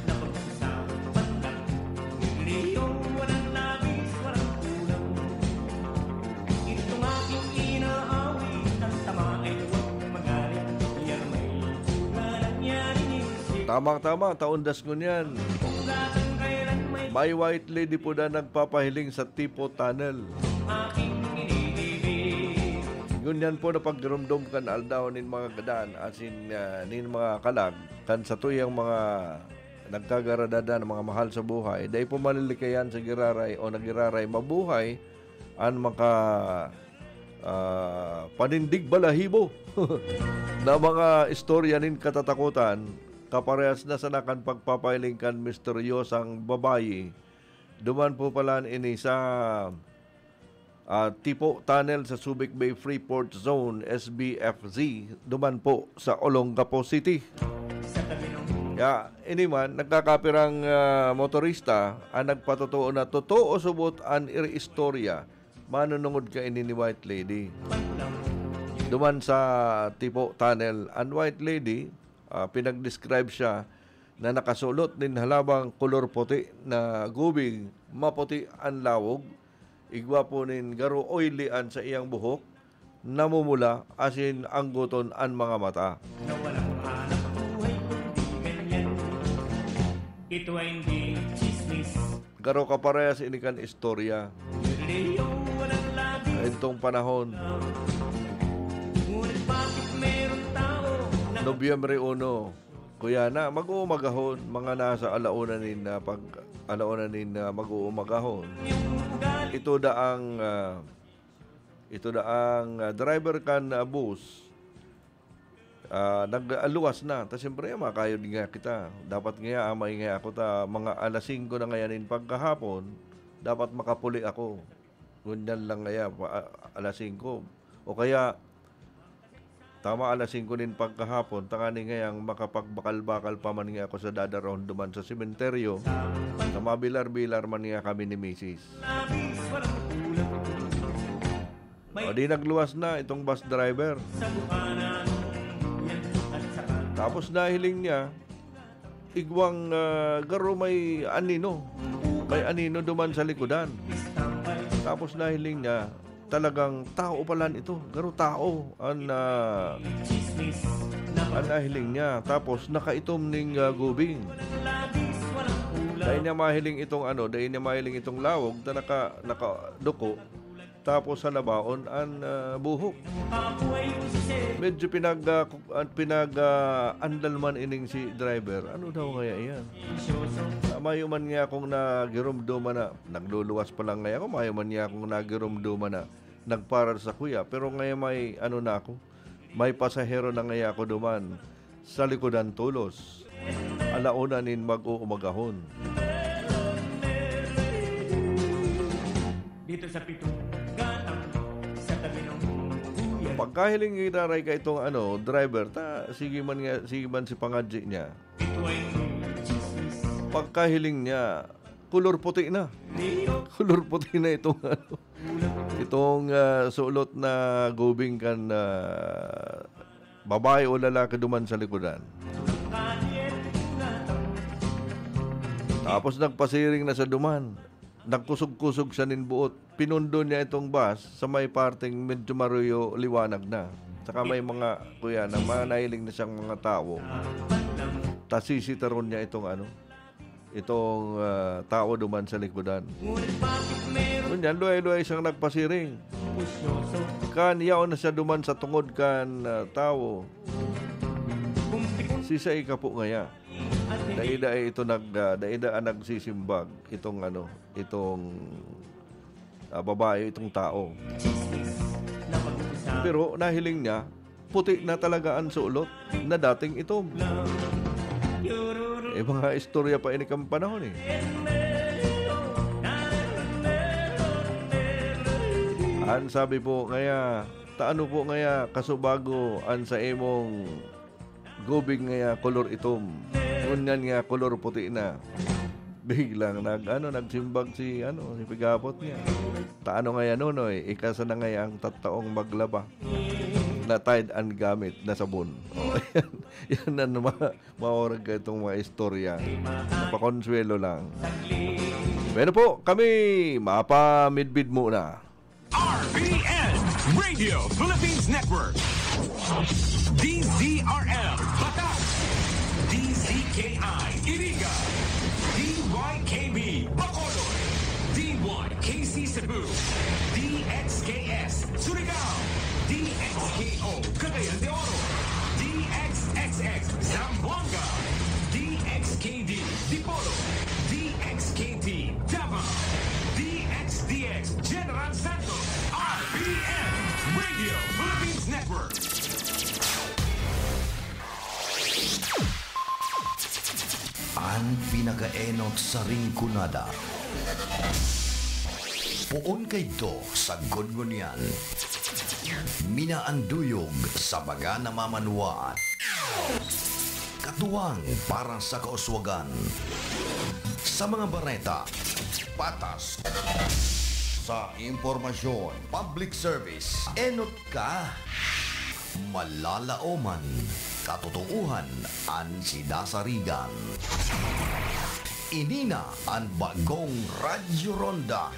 na pag-usapan lang. Leo, walang labis, walang kulang. Itong aking inaawit, ang tama ay huwag magalit. Yan may itsura na nangyari. Tamang-tama, ta undas ngunyan. May white lady po na nagpapahiling sa Tipo Tunnel. Ngunyan po, napagrumdom kan aldaw nin mga gadan asin, ah, nin mga kalag kan satuyang mga nagkagaradada na mga mahal sa buhay, dai po malilikayan sa giraray o nagiraray mabuhay an maka, ah, panindig balahibo na mga istorya nin katatakotan, kaparehas na sana kan pagpapahiling kan misteryosang babayi. Duman po pala ini sa, ah, Tipo Tunnel sa Subic Bay Freeport Zone, S B F Z, duman po sa Olongapo City. Kaya, ini man, nagkakapirang, ah, motorista ang nagpatotoo na totoo subot an iri-istorya manunungod kaini ni White Lady. Duman sa Tipo Tunnel, an White Lady, ah, pinag-describe siya na nakasulot nin halabang kolor puti na gubing, maputi an lawog, igwa po nin garo oily an saiyang buhok, namumula asin anggoton an mga mata. Na walang hanap buhay kundi ganyan. Ito ay hindi chismis. Garo kaparehas ini kan istorya. Leo, walang labis. Itong panahon. Ngunit bakit meron tao na Nobyembre uno, kuya na, mag-uumagahon, mga nasa alauna nin, ah, pag, alauna nin, ah, mag-uumagahon. Ito daang, ah, ito daang, ah, driver kan, ah, bus, ah, nagluwas na. Ta siyempre, makayod nga kita. Dapat nga, amay nga ako ta, mga alas singko na ngayan nin pagkahapon, dapat makapuli ako. Ngunyan lang ngaya, pa, alas singko. O kaya, tama alas singko nin pagkahapon, tangani ngayang makapagbakal-bakal pa man nga ako sa dadarahon duman sa sementeryo, na mabilar-bilar man nga kami ni misis. O di nagluwas na itong bus driver. Tapos nahiling niya, igwang, ah, garo may anino. May anino duman sa likodan. Tapos nahiling niya, talagang tao palan ito. Garo tao an, ah, an nahiling niya. Tapos nakaitom ning, ah, gubing. Dai niya mahiling itong ano, dai niya mahiling itong lawog na naka-, nakaduko. Tapos sa labaon an, ah, buhok. Medyo pinag, ah, ku-, ah, pinag, ah, andal man ining si driver. Ano daw ngaya iyan? Ah, mayo man nga akong nagirumduman na, nagluluwas pa lang ngaya ako, mayo man nga akong nagirumduman na nagparar sa kuya. Pero ngaya may ano na ako, may pasahero na ngaya ako duman. Sa likodan tolos, alauna nin mag-uumagahon. Dito sa pitong gatang, sa tabi ng kuya. Pagkahiling giraray ka itong ano, driver, ta, sige man nga, sige man si pangadji niya. Ito ay chismis. Pagkahiling niya, kulor puti na. Kulor puti na itong ano, itong, ah, sulot na gubing kan, ah, babae o lalaki duman sa likodan. Tapos nagpasiring na sa duman. Nagkusog-kusog siya nin buot. Pinundo niya itong bus sa may parteng medyo maruyo liwanag na. Saka may mga, kuya, na mga nahiling na siyang mga tawo. Tasisitaron niya itong ano, itong, ah, tao duman sa likodan. Ngunyan, luhay-luhay siyang nagpasiring. Kan yaon na siya duman sa tungod kan, ah, tawo. Sisay ka po ngaya. Daida ay ito nag, ah, daida ang nagsisimbag itong ano, itong, ah, babae, itong tao. Pero nahiling niya, puti na talaga ang sulot na dating itom. Eh, mga istorya pa ini kan panahon, eh. An sabi po ngaya, ta ano po ngaya kasubago an sa imong gubing ngaya kolor itom, ngunyan nga kolor puti na. Biglang nag, ano, nagsimbag si, ano, si pigapot niya. Ta ano ngaya, Nonoy, ika sana ngaya ang tataong maglaba na tied an gamit na sabon. O, yan, yan ang mga maorag ka itong mga istorya. Pakonsuelo lang. Bueno po, kami mapamidbid muna. R P N, Radio Philippines Network. D Z R L, Batas. D Z K I, Iriga. D Y K B, Bacolod. D Y K C Cebu. D X K S, Surigao. D X K O, Cagayan de Oro. D X X X, Zamboanga. D X K D, Dipolog. D X K T, Davao. D X D X, General Santos. R P N, Radio Philippines Network. An pinakaenot sa Rinconada. Poon kaidto sa Gungunyan. Minaanduyog sa mga namamanwaan. Katuwang para sa kauswagan. Sa mga bareta, patas. Sa impormasyon, public service, enot ka. Malalaoman, katotoohan an sidasarigan. Ini na an bagong Radyo Ronda.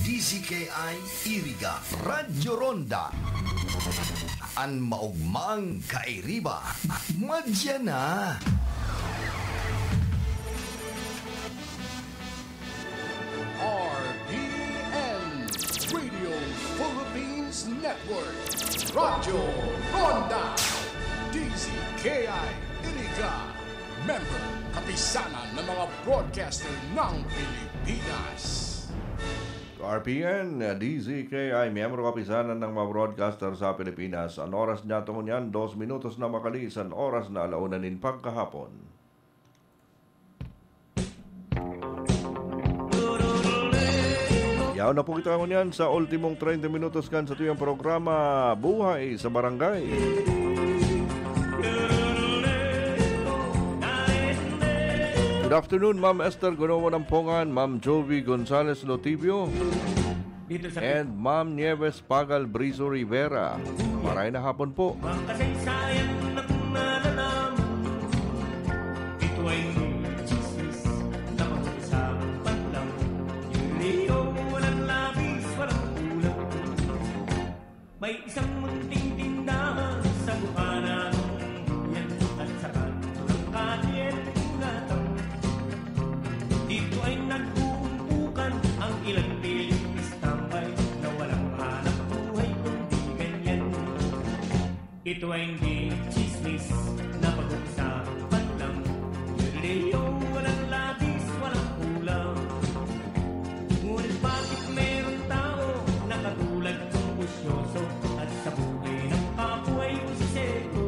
D Z K I Iriga, Radyo Ronda. An maogmang kairiba, madya na. R P N, Radio Philippines Network, Radyo Ronda, D Z K I Iriga, member, kapisanan ng mga broadcaster ng Pilipinas. R P N, D Z K I, miyembro kapisanan ng mga broadcaster sa Pilipinas. An oras niya tungo niyan, dos minutos na makali sa oras na alauna nin pagkahapon. Yaon na po kita ngunyan sa ultimong treinta minutos kan sa tuyang programa, Buhay sa Barangay. Good afternoon, Ma'am Esther Gunowo Nampongan, Ma'am Jovi Gonzalez Lotibio, Dito sa and Ma'am Nieves Pagal Brizo Rivera. Maray na hapon po. Ang kasaysayan na kung nalalaman, ito ay chismis na pag-uusapan lang. Yung Leo, walang labis, walang kulang. May isang munting tindahan sa bukana ng duyan at sa kanto ng Kalye Pulatan. Dito ay nag-uumpukan ang ilang piling tambay na walang hanap buhay kundi ganyan. Ito ay hindi chismis na pag-uusapan lang. Leo, walang labis, walang kulang. Ngunit bakit meron tao na katulad kong busyoso at sa buhay ng kapwa ay busisero?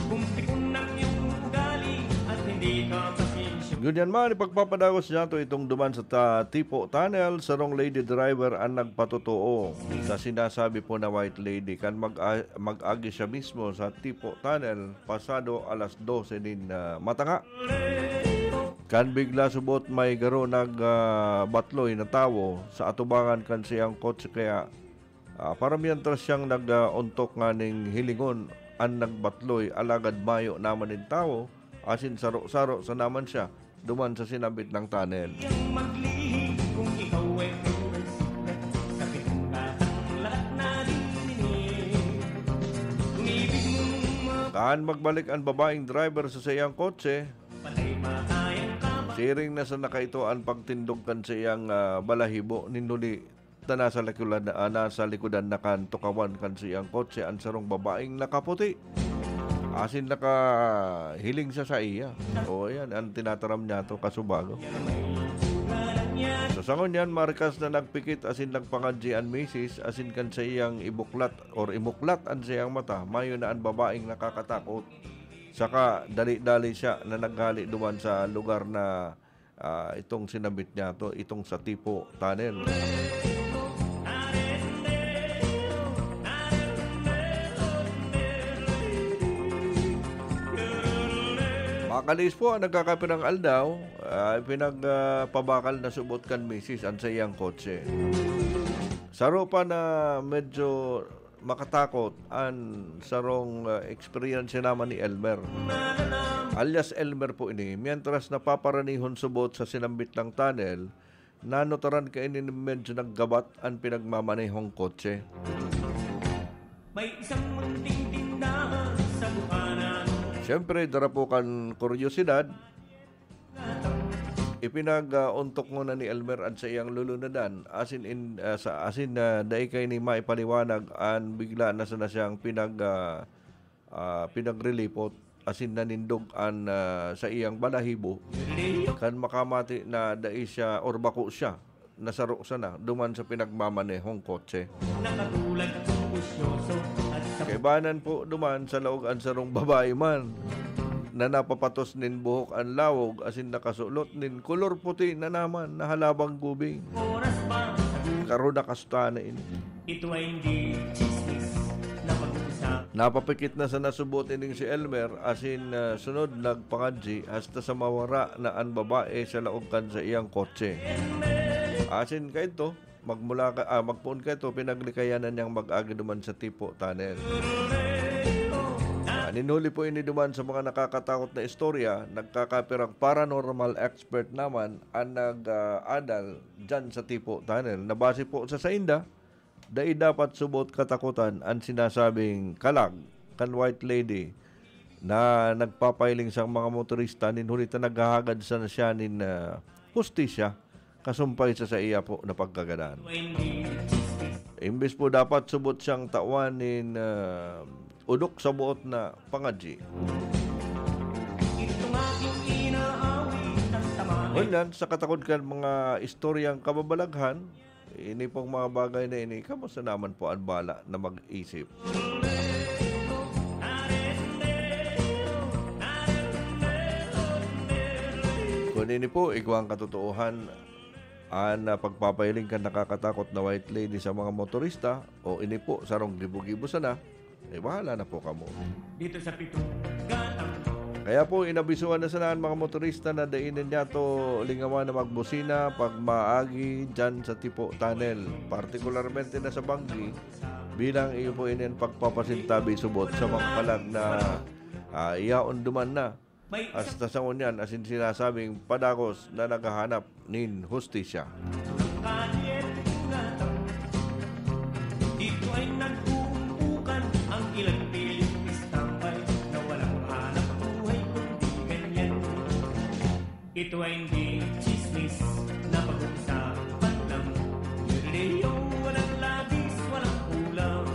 Kung pikon ang iyong ugali at hindi ka pasensya. Ngunyan man, ipagpapadagos niyato itong duman sa ta-, Tipo Tunnel, sarong lady driver an nagpatotoo sa sinasabi po na white lady kan mag-, mag-agi siya mismo sa Tipo Tunnel pasado alas dose nin, ah, matanga. Kan bigla subot may garo nag, ah, batloy na tawo sa atubangan kan siyang kotse kaya, ah, para mientras siyang nag, ah, ontok nganing hilingon an nagbatloy, alagad mayo naman nin tawo, asin saro-saro sa naman siya duman sa sinambit nang tunnel. Maglihim kung ikaw ay tunay sikat sa pitong gatang lahat naririnig. Kung ibig mong ma- Kan magbalik an babaeng driver sa saiyang kotse, patay ba kayang kaba? Siring na sa nakaito an pagtindog kan saiyang, ah, balahibo, nin huli ta nasa likudan, ah, nasa likodan na kan tukawan kan saiyang kotse an sarong babaeng nakaputi. Asin nakahiling sa saiya. O, ayan, an tinataram niyato, kasubago. Sa sangon niyan, marikas na nagpikit asin nagpangadyi an misis, asin kan saiyang ibuklat or imuklat an saiyang mata, mayo na an babaeng nakakatakot. Saka dali-dali siya na naghale duman sa lugar na, ah, itong sinambit niyato, itong sa Tipo Tunnel. Makalihis po, an nagkakapirang aldaw, ah, pinag, ah, pabakal na subot kan misis an saiyang kotse. Saro pa na medyo makatakot an sarong, ah, eksperyensya naman ni Elmer. Alias Elmer po ini, mientras napaparainihon subot sa sinambit nang tunnel, nanotaran kaini nin medyo naggabat an pinagmamanehong kotse. May isang munting tindahan sa bukana. Siyempre, dara po kan kuryosidad, ipinag, ah, ontok ngona ni Elmer an saiyang lulunadan, asin in, ah, sa, asin, ah, dai kaini maipaliwanag an bigla na sana siyang pinag, ah, ah, pinagrelipot, asin nanindog an, ah, saiyang balahibo, kan makamati na dai siya or bako siya nasaro sana duman sa pinagmamanehong kotse. Nakatulad kong busyoso at sa Kaibanan po duman sa laog an sarong babae man na napapatos nin buhok an lawog asin nakasulot nin kolor puti na naman na halabang gubing. Oras pa sa Karo na kastana ini. Ito ay hindi chismis na pag-uusap. Napapikit na sana subot ining si Elmer, asin, ah, sunod nagpangadyi hasta sa mawara na an babae sa laog kan saiyang kotse. Asin kaidto, magmula ka, ah, magpoon kaidto, pinaglikayan na niyang mag-agi duman sa Tipo Tunnel. Ah, Nin huli po ini duman sa mga nakakatakot na istorya, nagkakapirang paranormal expert naman ang nag-adal dyan sa Tipo Tunnel. Na base po sa sainda, dai dapat subot katakutan an sinasabing kalag kan White Lady na nagpapahiling sa mga motorista nin huli ta naghahagad sana siya nin, ah, hustisya kasumpay sa saiya po na pagkagadan. Imbis po dapat subot siyang tawan nin, ah, udok sa buot na pangadyi. Ngunyan, sa katakod kan mga istoryang kababalaghan, ini pong mga bagay na ini, kamusta naman po an bala na mag-isip? Kun ini po, igwang katotoohan, an, ah, pagpapahiling kan nakakatakot na White Lady sa mga motorista, o ini po, sarong gibo-gibo sana, eh, bahala na po kamo. Dito sa Pitong Gatang. Kaya po, inabisuhan na sana ang mga motorista na dai na niyato lingawan na magbusina pag maagi dyan sa Tipo Tunnel, partikularmente na sa Banggi, bilang iyo po ini an pagpapasintabi subot sa mga kalag na, ah, iyaon duman na. Hasta sa ngunyan, asin sinasabing padagos na naghahanap nin hustisya. Dito ay nag-uumpukan ang ilang piling istambay na walang hanap buhay kundi ganyan. Ito ay hindi chismis na pag-uusapan lang. Galileo, walang labis, walang kulang.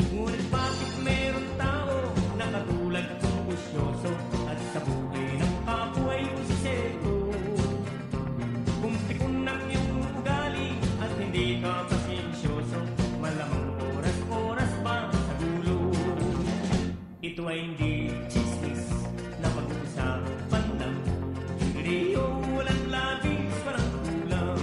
Ngunit bakit meron tao na katulad kong busyoso at sa buhay ng kapwa ay busiseto? Kung pikon ang iyong ugali at hindi ka pasensyoso, malamang oras-oras pa sa gulo. Ito ay hindi chismis na pag-uusapan lang. Galileo, walang labis, walang kulang.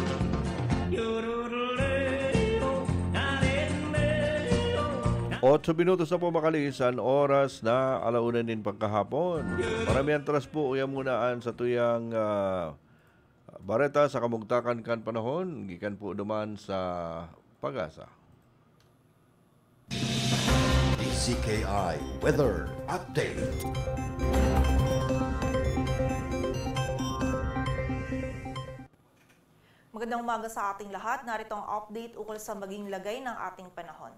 Yorororeo, narereo, na- Otso minutos na po makalisan, oras na alauna nin pagkahapon. Para mientras po, uya muna an sa tuyang, ah, bareta sa kamugtakan kan panahon, gikan po duman sa Pag-asa. D Z K I Weather Update. Magandang umaga sa ating lahat. Narito ang update ukol sa maging lagay ng ating panahon.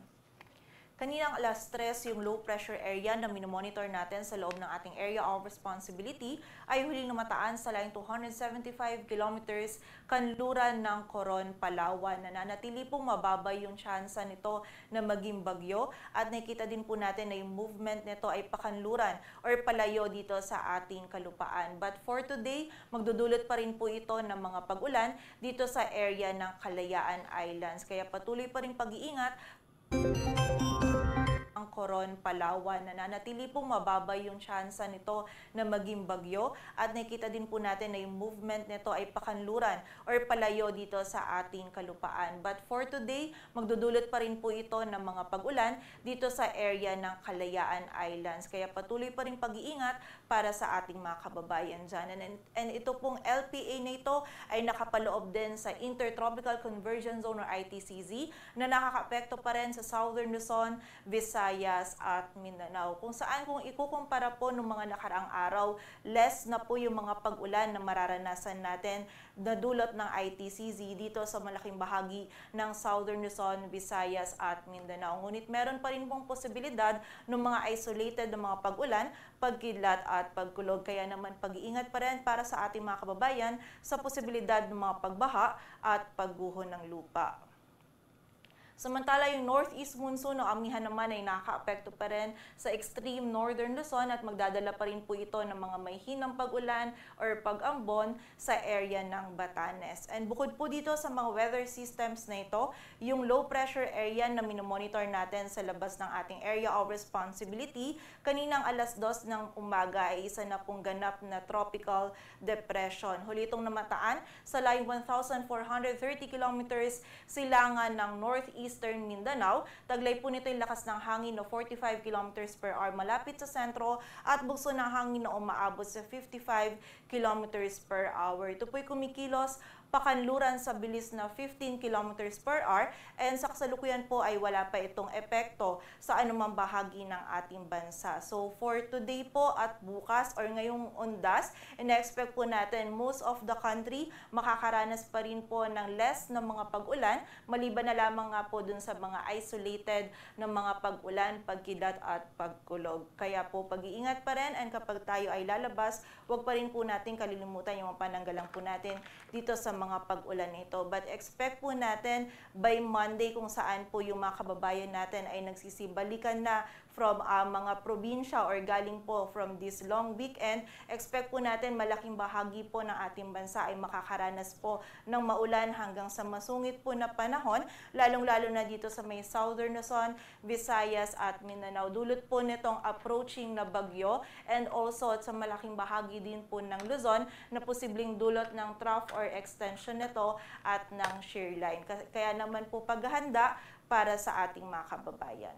Kaninang alas tres, yung low pressure area na minomonitor natin sa loob ng ating area of responsibility ay huling namataan sa layong two hundred seventy-five kilometers kanluran ng Coron, Palawan. Nananatili pong mababa yung tsansa nito na maging bagyo at nakikita din po natin na yung movement nito ay pakanluran or palayo dito sa ating kalupaan. But for today, magdudulot pa rin po ito ng mga pag-ulan dito sa area ng Kalayaan Islands. Kaya patuloy pa rin pag-iingat ang Coron, Palawan. Nananatili pong mababa yung tsansa nito na maging bagyo at nakikita din po natin na yung movement nito ay pakanluran or palayo dito sa ating kalupaan. But for today, magdudulot pa rin po ito ng mga pag-ulan dito sa area ng Kalayaan Islands. Kaya patuloy pa rin pag-iingat para sa ating mga kababayan dyan. And, and ito pong L P A na ito ay nakapaloob din sa Intertropical Convergence Zone or I T C Z na nakakaapekto pa rin sa Southern Luzon, Visayas at Mindanao. Kung saan, kung ikukumpara po nung mga nakaraang araw, less na po yung mga pag-ulan na mararanasan natin na dulot ng I T C Z dito sa malaking bahagi ng Southern Luzon, Visayas at Mindanao. Ngunit meron pa rin pong posibilidad ng mga isolated na mga pag-ulan, pagkidlat at pagkulog. Kaya naman, pag-iingat pa rin para sa ating mga kababayan sa posibilidad ng mga pagbaha at pagguho ng lupa. Samantala, yung northeast monsoon o amihan naman ay nakakaapekto pa rin sa extreme northern Luzon at magdadala pa rin po ito ng mga mahihinang pag-ulan or pag-ambon sa area ng Batanes. And bukod po dito sa mga weather systems na ito, yung low pressure area na minomonitor natin sa labas ng ating area of responsibility, kaninang alas dos ng umaga ay isa na pong ganap na tropical depression. Huli itong namataan sa layong one thousand four hundred thirty kilometers silangan ng northeastern Mindanao. Taglay po nito yung lakas ng hangin na forty-five kilometers per hour malapit sa sentro at bugso ng hangin na umaabot sa fifty-five kilometers per hour. Ito po'y kumikilos pakanluran sa bilis na fifteen kilometers per hour, and sa kasalukuyan po ay wala pa itong epekto sa anumang bahagi ng ating bansa. So for today po at bukas or ngayong undas, ina-expect po natin most of the country makakaranas pa rin po ng less na mga pag-ulan, maliban na lamang nga po dun sa mga isolated na mga pag-ulan, pagkidlat at pagkulog. Kaya po pag-iingat pa rin, and kapag tayo ay lalabas, wag pa rin po natin kalilimutan yung mga pananggalang po natin dito sa mga pag-ulan na ito. But expect po natin by Monday kung saan po yung mga kababayan natin ay nagsisibalikan na from ah, mga probinsya or galing po from this long weekend. Expect po natin malaking bahagi po ng ating bansa ay makakaranas po ng maulan hanggang sa masungit po na panahon, lalong-lalo na dito sa may Southern Luzon, Visayas at Mindanao. Dulot po nitong approaching na bagyo, and also sa malaking bahagi din po ng Luzon na posibleng dulot ng trough or extension nito at ng shear line. Ka- Kaya naman po paghahanda para sa ating mga kababayan.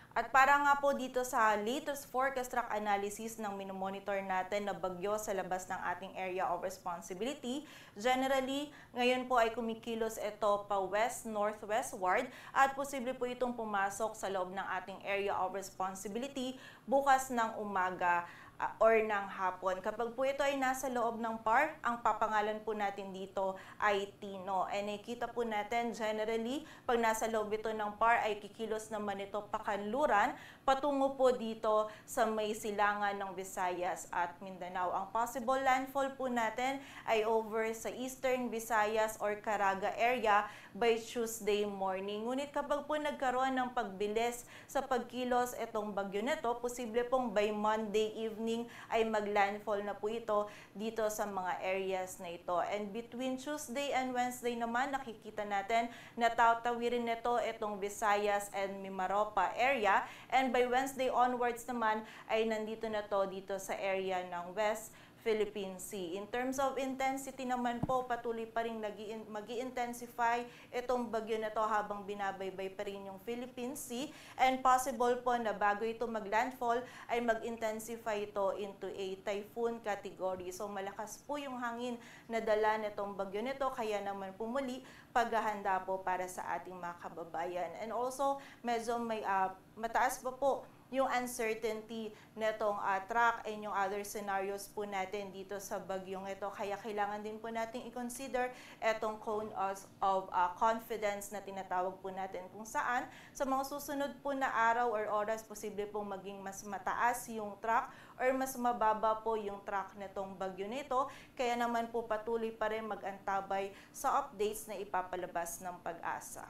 At para nga po dito sa latest forecast track analysis ng minomonitor natin na bagyo sa labas ng ating area of responsibility, generally, ngayon po ay kumikilos ito pa west-northwestward at posible po itong pumasok sa loob ng ating area of responsibility bukas ng umaga ah, or ng hapon. Kapag po ito ay nasa loob ng par, ang papangalan po natin dito ay Tino. And nakikita po natin, generally, pag nasa loob ito ng par, ay kikilos naman ito pakanluran, patungo po dito sa may silangan ng Visayas at Mindanao. Ang possible landfall po natin ay over sa Eastern Visayas or Caraga area by Tuesday morning. Ngunit kapag po nagkaroon ng pagbilis sa pagkilos itong bagyo na ito, posible pong by Monday evening ay maglandfall na po ito dito sa mga areas na ito. And between Tuesday and Wednesday naman, nakikita natin na tatawirin nito itong Visayas and Mimaropa area. And by Wednesday onwards naman ay nandito na to dito sa area ng West Philippine Sea. In terms of intensity naman po, patuloy pa rin nag-i-, mag-i-intensify itong bagyo na to habang binabaybay pa rin yung Philippine Sea. And possible po na bago ito mag-landfall ay mag-intensify ito into a typhoon category. So malakas po yung hangin na dala nitong bagyo nito, kaya naman po muli paghahanda po para sa ating mga kababayan. And also, medyo may ah, mataas pa po yung uncertainty netong ah, track and yung other scenarios po natin dito sa bagyong ito. Kaya kailangan din po nating i-consider etong cone of, of ah, confidence na tinatawag po natin, kung saan sa mga susunod po na araw or oras, posible pong maging mas mataas yung track or mas mababa po yung track netong bagyo na ito. Kaya naman po patuloy pa rin mag-antabay sa updates na ipapalabas ng PAGASA.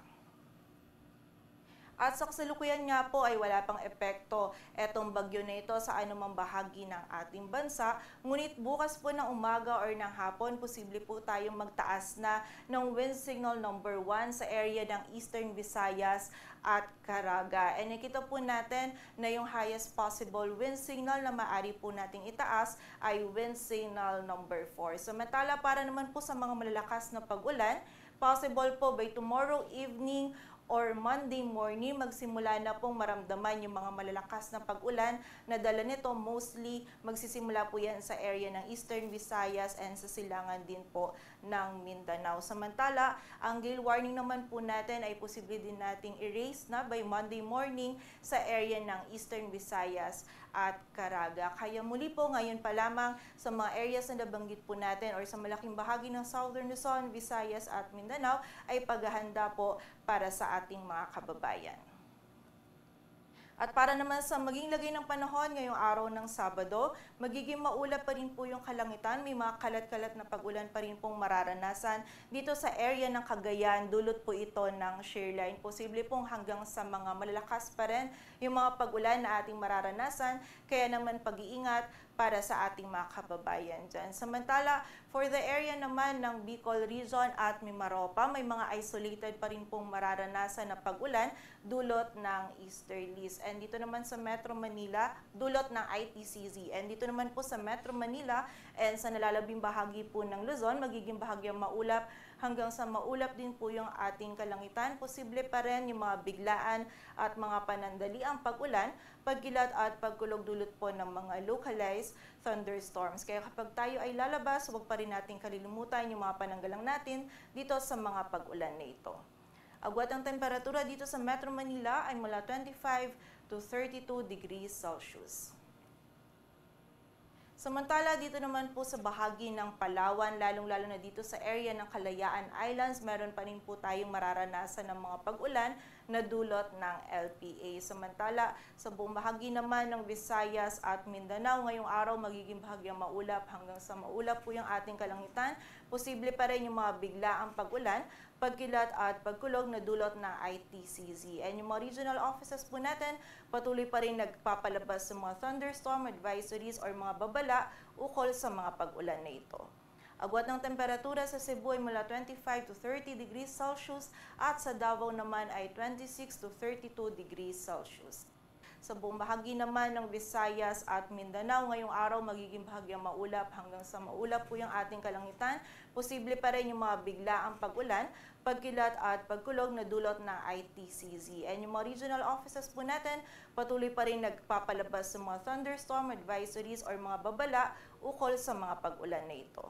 At sa kasalukuyan nga po ay wala pang epekto etong bagyo na ito sa anumang bahagi ng ating bansa. Ngunit bukas po ng umaga or ng hapon, posible po tayong magtaas na ng wind signal number one sa area ng Eastern Visayas at Caraga. And nakita po natin na yung highest possible wind signal na maaari po nating itaas ay wind signal number four. Samantala, para naman po sa mga malalakas na pag-ulan, possible po by tomorrow evening or Monday morning, magsimula na pong maramdaman yung mga malalakas na pag-ulan na dala nito. Mostly, magsisimula po yan sa area ng Eastern Visayas and sa silangan din po ng Mindanao. Samantala, ang gale warning naman po natin ay posible din nating i-raise na by Monday morning sa area ng Eastern Visayas at Caraga. Kaya muli po, ngayon pa lamang, sa mga areas na nabanggit po natin or sa malaking bahagi ng Southern Luzon, Visayas at Mindanao, ay paghahanda po para sa ating mga kababayan. At para naman sa maging lagay ng panahon ngayong araw ng Sabado, magiging maulap pa rin po yung kalangitan. May mga kalat-kalat na pag-ulan pa rin pong mararanasan dito sa area ng Cagayan. Dulot po ito ng shear line. Posible pong hanggang sa mga malalakas pa rin yung mga pag-ulan na ating mararanasan. Kaya naman pag-iingat para sa ating mga kababayan dyan. Samantala, for the area naman ng Bicol Region at Mimaropa, may mga isolated pa rin pong mararanasan na pag-ulan dulot ng easterlies. And dito naman sa Metro Manila, dulot ng I T C Z. And dito naman po sa Metro Manila and sa nalalabing bahagi po ng Luzon, magiging bahagyang maulap Hanggang sa maulap din po yung ating kalangitan, posible pa rin yung mga biglaan at mga panandaliang pag-ulan, pagkilat at pagkulog dulot po ng mga localized thunderstorms. Kaya kapag tayo ay lalabas, huwag pa rin nating kalilimutan yung mga pananggalang natin dito sa mga pag-ulan na ito. Agwat ang temperatura dito sa Metro Manila ay mula twenty-five to thirty-two degrees Celsius. Samantala, dito naman po sa bahagi ng Palawan, lalong-lalo na dito sa area ng Kalayaan Islands, meron pa rin po tayong mararanasan ng mga pag-ulan na dulot ng L P A. Samantala, sa buong bahagi naman ng Visayas at Mindanao, ngayong araw magiging bahagyang maulap hanggang sa maulap po yung ating kalangitan. Posible pa rin yung mga biglaang pag-ulan, pagkilat at pagkulog na dulot ng I T C Z. And yung mga regional offices po natin, patuloy pa rin nagpapalabas sa mga thunderstorm advisories or mga babala ukol sa mga pag-ulan na ito. Agwat ng temperatura sa Cebu ay mula twenty-five to thirty degrees Celsius at sa Davao naman ay twenty-six to thirty-two degrees Celsius. Sa buong bahagi naman ng Visayas at Mindanao, ngayong araw magiging bahagyang maulap hanggang sa maulap po yung ating kalangitan. Posible pa rin yung mga biglaang pag-ulan, pagkilat at pagkulog na dulot ng I T C Z. And yung mga regional offices po natin, patuloy pa rin nagpapalabas sa mga thunderstorm advisories or mga babala ukol sa mga pag-ulan na ito.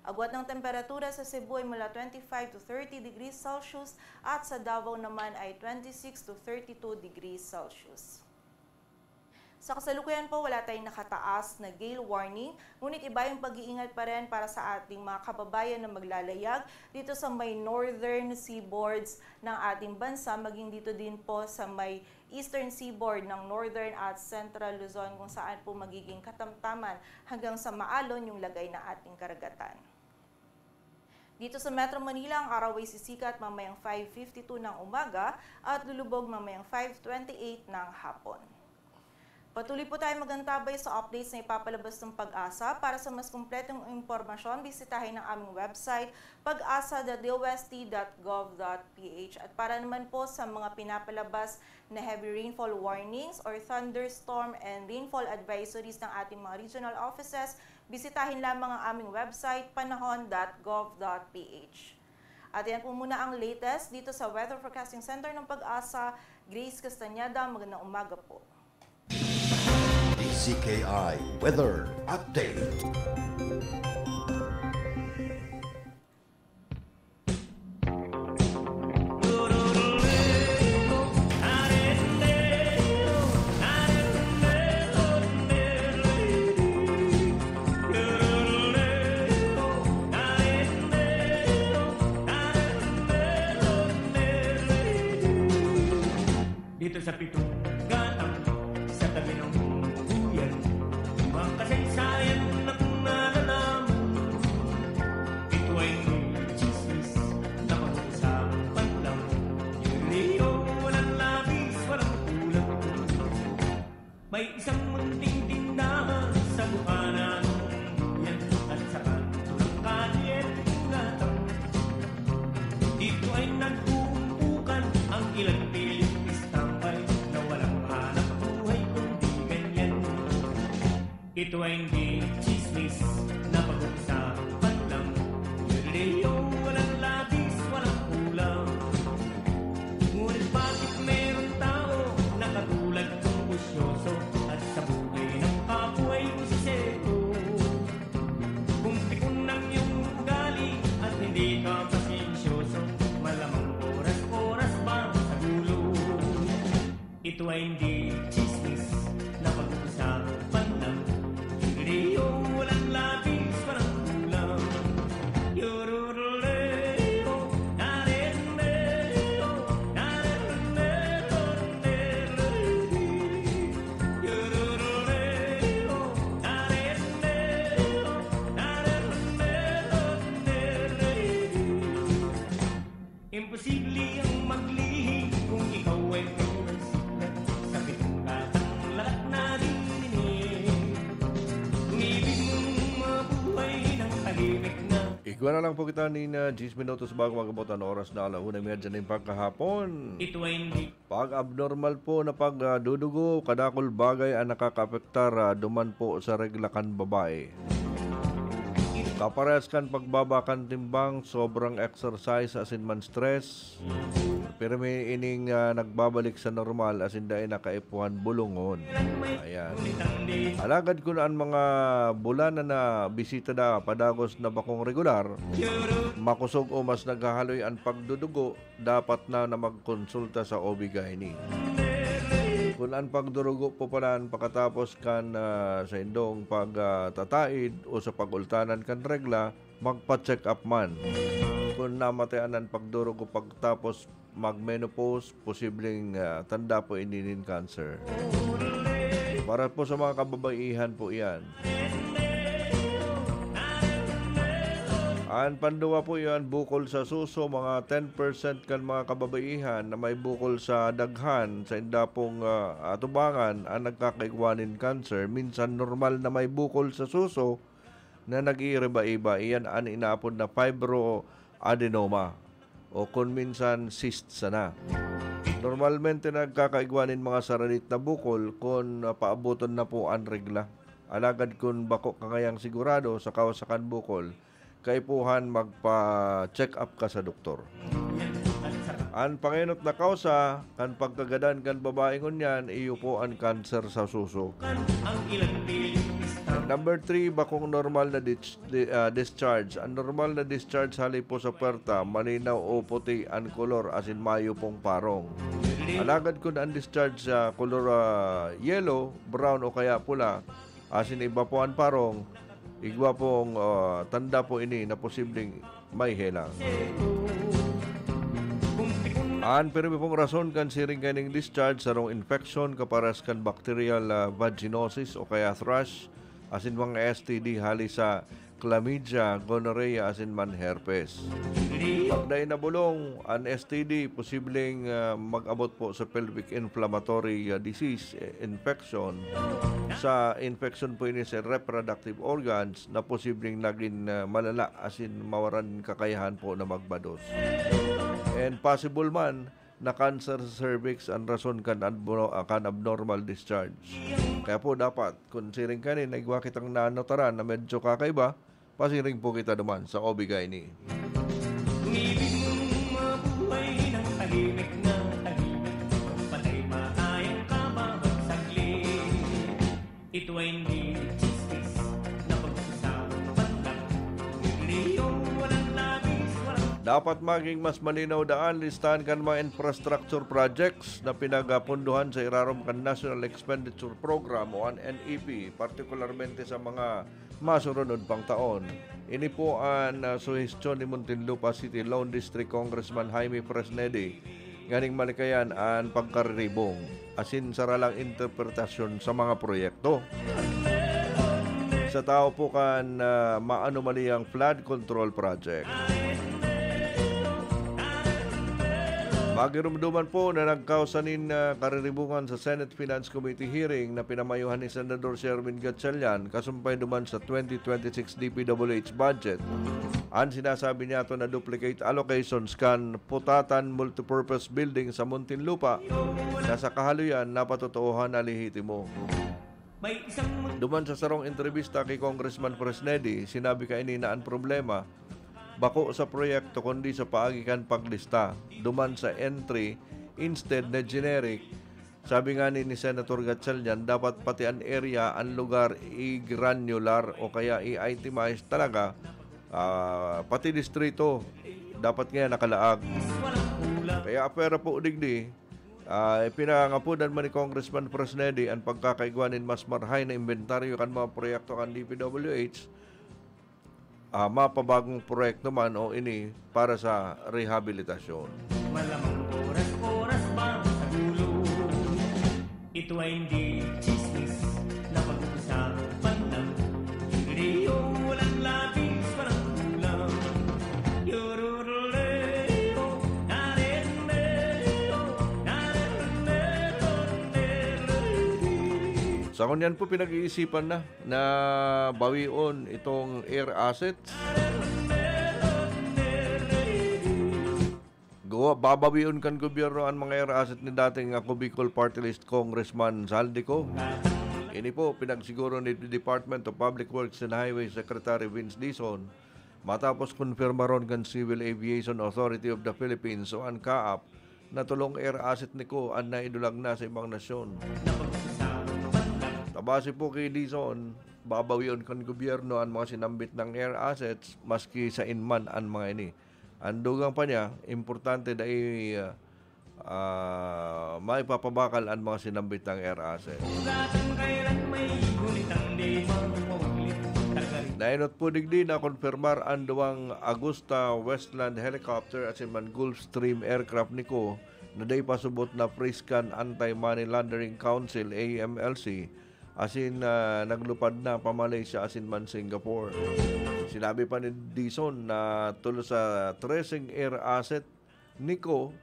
Agwat ng temperatura sa Cebu ay mula twenty-five to thirty degrees Celsius at sa Davao naman ay twenty-six to thirty-two degrees Celsius. Sa kasalukuyan po, wala tayong nakataas na gale warning, ngunit iba yung pag-iingat pa rin para sa ating mga kababayan na maglalayag dito sa may northern seaboards ng ating bansa, maging dito din po sa may eastern seaboard ng northern at central Luzon, kung saan po magiging katamtaman hanggang sa maalon yung lagay ng ating karagatan. Dito sa Metro Manila, ang araw ay sisikat mamayang five fifty-two ng umaga at lulubog mamayang five twenty-eight ng hapon. Patuloy po tayo magantabay sa updates na ipapalabas ng PAGASA. Para sa mas kumpletong impormasyon, bisitahin ang aming website, pagasa dot D O S T dot gov dot P H. At para naman po sa mga pinapalabas na heavy rainfall warnings or thunderstorm and rainfall advisories ng ating mga regional offices, bisitahin lamang ang aming website, panahon dot gov dot P H. At yan po muna ang latest dito sa Weather Forecasting Center ng PAGASA. Grace Castañeda, magandang umaga po. D Z K I Weather Update. Dito sa pitong gatang, sa tabi ng buyan, mga kasaysayan na kung nalalaman. Ito ay hindi chismis na pag-uusapan lang. Yung Leo, walang labis, walang kulang. May isang munting tindahan sa bukana ng buyan at sa kanto ng kalye ng gatang. Dito ay nag-uumpukan ang ilang milyong tambay na walang hanap buhay kundi ganyan. Ito ay hindi chismis na pag-uusapan lang. Leo, walang labis, walang kulang. Ngunit bakit merong tao na katulad kong busyoso at sa buhay ng kapwa ay busisero? Kung pikon ang iyong ugali at hindi ka pasensyoso, malamang oras-oras ba sa gulo? Ito ay hindi chismis na pag-uusapan lang. Leo, walang labis, walang kulang. Yorororeo, narereo, narereo, narereo. Yorororeo, narereo, narereo, narereo. Imposible ang maglihi kung ikaw ay pinansikat sa pitong katang lahat naririnig. Kung ibig mong mabuhay ng tahimik na Igwa na lang po kita nin ah, diyes minutos bago mag-abot ang oras na alauna medya nin pagkahapon. Ito ay hindi Pag-abnormal po na pagdudugo, kadakul bagay ang nakakaapektar ah, duman po sa regla kan babae. Kaparehas kan pagbaba kan timbang, sobrang exercise asin man stress, pirmi ining, ah, nagbabalik sa normal asin dai na kaipuhan bulongon. Ayan. Alagad kun an mga bulanan na bisita na padagos na bakong regular, makosog o mas naghahaloy an pagdudugo, dapat na na magkonsulta sa O B-gyne. Kun an pagdurugo po pala an pakatapos kan, ah, saindong pag, ah, tataid o sa pag-ultanan kan regla, magpa-check up man. Kun namatayan an pagdurugo pagtapos mag-menopause, posibleng, ah, tanda po ini nin cancer. Para po sa mga kababaihan po iyan. An panduwa po iyan, bukol sa suso. Mga ten percent kan mga kababaihan na may bukol sa daghan, sa indapong, ah, atubangan, ang nagkakaigwa nin cancer. Minsan normal na may bukol sa suso na nag-iiba-iba. Iyan an inaapod na fibroadenoma o kun minsan cyst sana. Normalmente nagkakaigwa nin mga saradit na bukol kun, ah, paaboton na po an regla. Alagad kun bako ka ngayang sigurado sa kausa kan bukol, kaipuhan magpa-check up ka sa doktor. An pangenot na kausa kan pagkagadan kan babae ngunyan, iyo po an kanser sa suso. Number three, bakong normal na dis-, di-, ah, discharge. An normal na discharge hali po sa puwerta, malinaw o puti an kolor asin mayo pong parong. Alagad kun an discharge sa kolor, ah, yellow, brown o kaya pula, asin iba po an parong, igwa pong, ah, tanda po ini na posibleng may helang. An pirmi pong rason kan siring kaining discharge, sarong infection, kaparas kan bacterial, ah, vaginosis o kaya thrush, asin mga S T D hali sa chlamydia, gonorrhea, asin man herpes. Pag dai nabulong an S T D, posibleng, ah, mag-abot po sa pelvic inflammatory, ah, disease, eh, infection. Sa infection po ini sa reproductive organs na posibleng nagin, ah, malala asin mawaran kakayahan po na magbados. And possible man na cancer sa cervix an rason kan abno-, ah, kan abnormal discharge. Kaya po dapat, kun siring kani, naigwa kitang nanotaran na medyo kakaiba, pasiring po kita duman sa O B-gyne. Kung ibig mong mabuhay ng tahimik na tahimik, patay maayang ka, babag saglit. Ito ay hindi chismis na pag-usapan lang. Hindi yung walang labis, walang Dapat maging mas malinaw daan, listahan kan mga infrastructure projects na pinagapunduhan sa irarom kan National Expenditure Program o an N E P, partikularmente sa mga masurunod pang taon. Ini po an, ah, suhestyon ni Muntinlupa City Lone District Congressman Jaime Fresnedi, nganing malikayan an pagkariribong asin saralang interpretasyon sa mga proyekto. Sa tao po kan, ah, maanumaliyang flood control project. Magirumduman po na nagkausa nin, ah, kariribungan sa Senate Finance Committee hearing na pinamayuhan ni Senador Sherwin Gatchalian kasumpay duman sa twenty twenty-six D P W H budget. An sinasabi niyato na duplicate allocations kan Putatan Multipurpose Building sa Muntinlupa na sa kahaloyan napatotoohan na lehitimo. Duman sa sarong entrebista ki Congressman Fresnedi, sinabi kaini na an problema bako sa proyekto kundi sa paagi kan paglista duman sa entry instead na generic. Sabi nga ni, ni Senator Gatchalian, dapat pati an area, an lugar, i-granular o kaya i-itemize talaga, ah, pati distrito dapat nga nakalaag. Kaya apwera po digdi, ah, ipinangapodan man ni Congressman Fresnedi an pagkakaigwa nin mas marahay na imbentaryo kan mga proyekto kan D P W H, ah, mapabagong proyekto man o ini para sa rehabilitasyon. Malamang oras-oras ba sa gulo? Ito ay hindi chismis na pag-uusapan lang. Hindi yung walang labis, walang kulang. Yururuleo, narendeo, narendeo, narendeo. Sa ngunyan po, pinag-iisipan na na bawion itong air assets. Gawa, babawion kan gobyerno an mga air asset ni dating Ako Bicol Party List Congressman Zaldy Co. Ini po pinagsiguro ni Department of Public Works and Highway Secretary Vince Dizon matapos konfirmaron kan Civil Aviation Authority of the Philippines o an CAAP na tolong air asset ni Ko an naidulag na sa ibang nasyon. Tabasi po ki Dizon, babawion kan gobyerno an mga sinambit nang air assets maski sain man an mga ini. An dugang pa niya, importante dai, ah, ah, maipapabakal an mga sinambit nang air asset. Nainot po digdi na konfirmar an duwang Agusta Westland helicopter asin man Gulfstream aircraft ni Ko na dai pa subot na freeze kan Anti-Money Laundering Council, A M L C, asin, ah, naglupad na pa Malaysia asin man Singapore. Sinabi pa ni Dizon na tolo sa treseng air asset ni Ko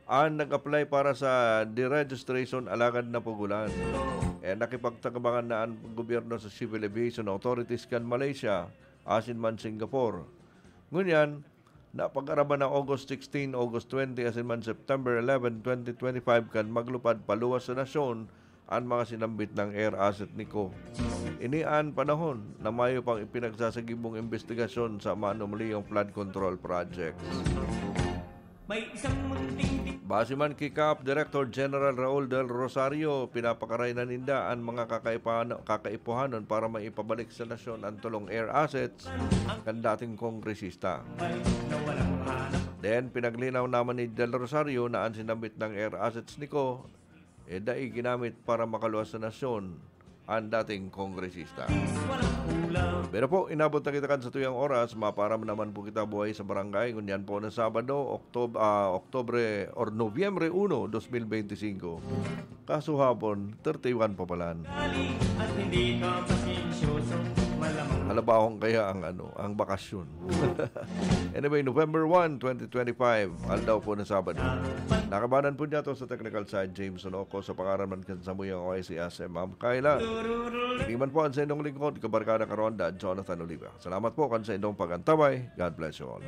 an nag-apply para sa deregistration alagad napugulan. Eh, nakipagtabangan na an gobyerno sa civil aviation authorities kan Malaysia asin man Singapore. Ngunyan, napag-araman na August sixteen, August twenty asin man September eleven, twenty twenty-five kan maglupad paluwas sa nasyon an mga sinambit nang air asset ni Ko. Ini an panahon na mayo pang ipinagsasagibong imbestigasyon sa maanomaliyang flood control projects. May isang munting di- Base man ki CAAP Director General Raul Del Rosario, pinapakaray na ninda an mga kakaipahan-, kakaipuhanon para maipabalik sa nasyon an tolong air assets kan dating kongresista. Then, pinaglinaw naman ni Del Rosario na an sinambit nang air assets ni Ko, eh, dai ginamit para makaluwas sa nasyon an dating kongresista. Pero po, inabot na kita kan satuyang oras, maparam naman po kita buhay sa barangay, ngunyan po na Sabado, Octob-, ah, Oktubre or Nobyembre uno, dos mil benti singko. Kaso hapon, thirty-one pa palan. At hindi ka pasensyoso, malamang Halabahon kaya ang, ano, ang bakasyon. Anyway, November one, twenty twenty-five, aldaw po na Sabado. Nakabanan po niya to sa technical side, James Onoco, sa pangaran man kan samuyang O I C S M, Ma'am Kyla. Ini man po ang sa inyong lingkod, kabarkada karonda, Jonathan Oliva. Salamat po kan sa inyong pag-antabay. God bless you all.